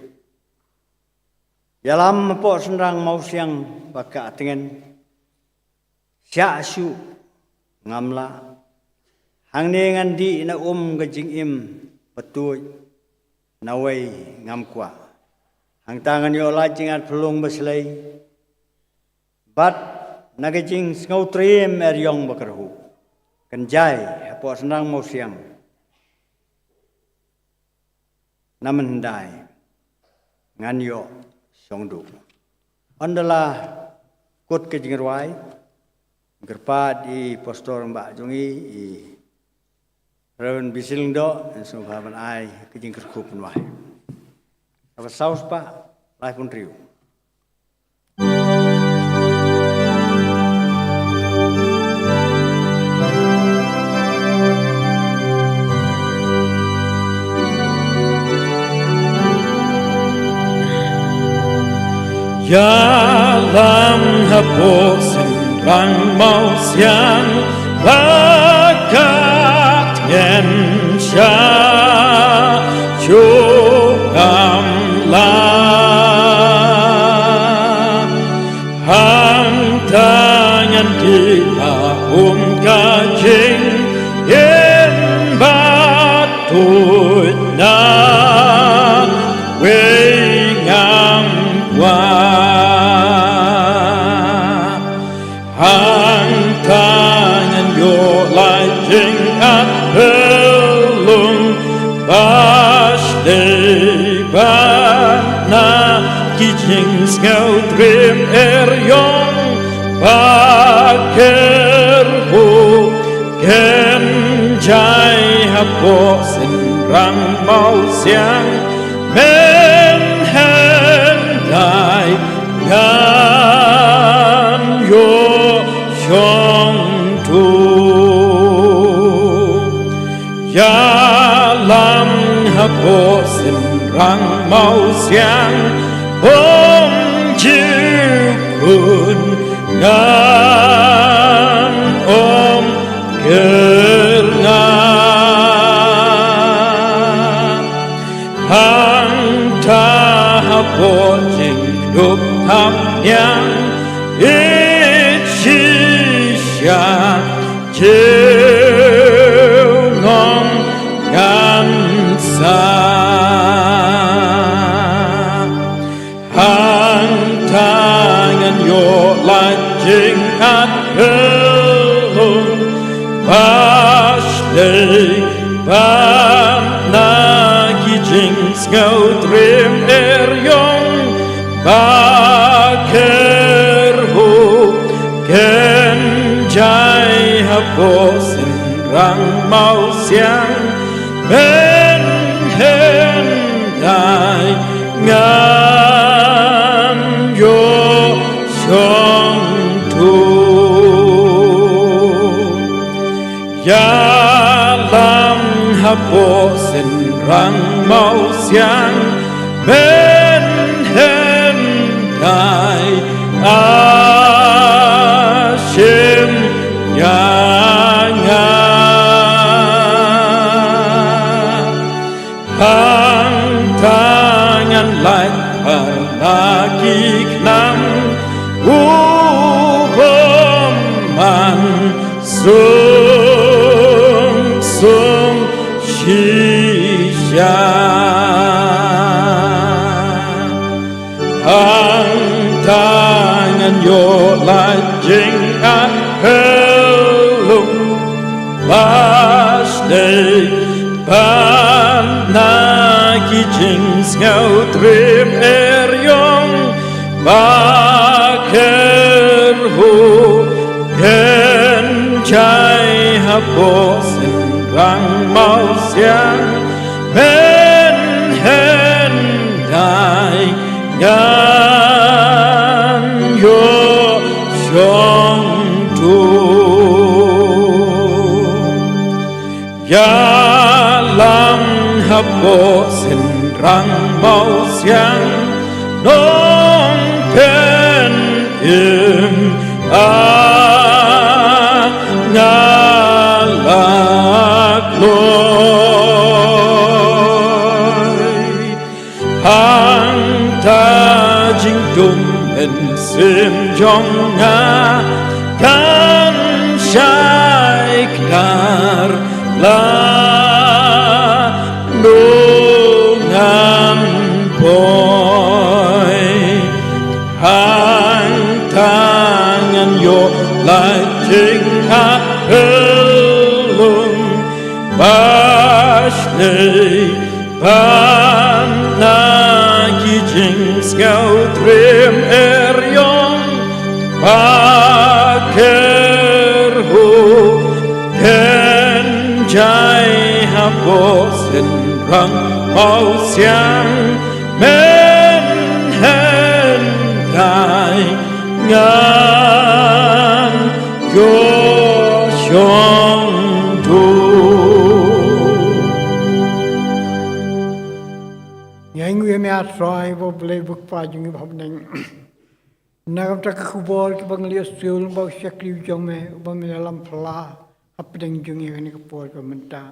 Ïalam hapoh shynrang mawsiang ba ka tngen. Shah shuh ngam lah. Hangne ngan dih na um ka jingim ba tuid, nawei ngam kwah. Hangta ngan ïoh lait jingat phyllung ba shlei. Bad na ka jingsngewtriem eriong ba kyrhuh, kan jai hapoh shynrang mawsiang. Na mynhyndai ngan ïoh shong duh. Ynda la kut ka jingrwai, kyrpad ïa i pastor ba jong ngi, i Reverend Bisil Lyngdoh, yn sngewbha ban ai ka jingkyrkhu pynwai. Kaba saw spah laiphew hynriew. Ïalam hapoh shynrang mawsiang ba ka tngen, shah shuh ngam lah. Hangta ngan dih na um ka jingim ba tuid, nawei ngam kwah. Hangta ngan ïoh lait jingat phyllung ba shlei, bad na ki jingsngewtriem eriong ba kyrhuh, kan jai hapoh shynrang mawsiang. Mynhyndai ngan ïoh shong duh. Ïalam hapoh shynrang mawsiang, ym ju khun ngan ym kyrngah. Hangta hapoh jingdup hapniang, i shisha junom ngan sah. Hang Ba shlei pat na ki jingsngew triem eriong ba kyrhuh, kynjai hapoh synrang mawsiang, men hyndai ngan ïoh shong thuh. Ïalam hapoh synrang mawsiang, men hyndai, ah, shim ïa nga. Hangta ngan lait ha la ki khnang u bymman sung sung shisha. Hangta ngan ïoh lait jingakhlung ba shlei pat na ki jingsngew triem eriong ba kyrhuh, kynjai hapoh synrang mawsiang, men hyndai ngan ïoh shong thuh. Ïalam hapoh synrang mawsiang, Nongpynim, ah, nga la kloi. Hangta jingdum mynsiem jong nga kan shai kdar, lano ngan poi. Hangta ngan ïoh lait jingakhlung ba shlei pat na ki jingsngew triem eriong ba kyrhuh, kynjai hapoh synrang mawsiang, men hyndai ngan ïoh shong thuh. Ngi ainguh ïa me, ah Trai, ba U Blei ba U Kpa jong ngi ba ha bneng. Na ka bynta ki khubor kiba ngi la ïohsngew lyngba u shakri jong me, uba me la lam phylla hapdeng jong ngi ha kane ka por kaba mynta.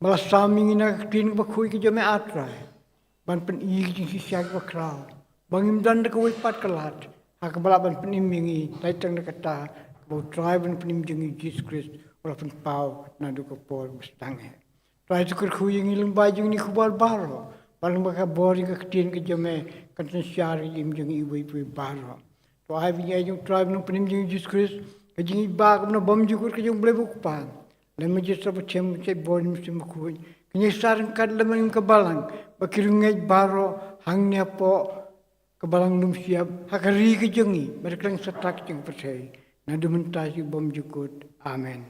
Ba la sam ïa ngi na ka ktien kaba khuid ka jong me, ah Trai, ban pyni ki jingshisha kiba khraw, ba ngim don da kawei pat ka lad ha kaba lah ban pynim ïa ngi, lait tang da kata kaba U Trai bad U Nongpynim jong ngi Jisu Khrist u la pynpaw naduh ka por ba sdang eh. Trai, to kyrkhu ïa ngi lyngba jong kine ki khubor baroh, bad lyngba ka bor jong ka ktien ka jong me, kan synshar ïa ka jingim jong ngi iwei pa iwei baroh. To ai ba ngi ai jong U Trai bad U Nongpynim jong ngi Jisu Khrist, ka jingïeit ba kaba na bymjukut ka jong U Blei ba U Kpa, lem bad U Jisu Ba Mynsiem Bakhuid, kin ïaishah ryngkat lem bad ngi kum ka balang, bad ki riewngeit baroh hangne hapoh ka balang lum shyiap ha ka ri ka jong ngi bad ha kylleng satia ka jong ka pyrthei, naduh mynta sha bymjukut. Amen.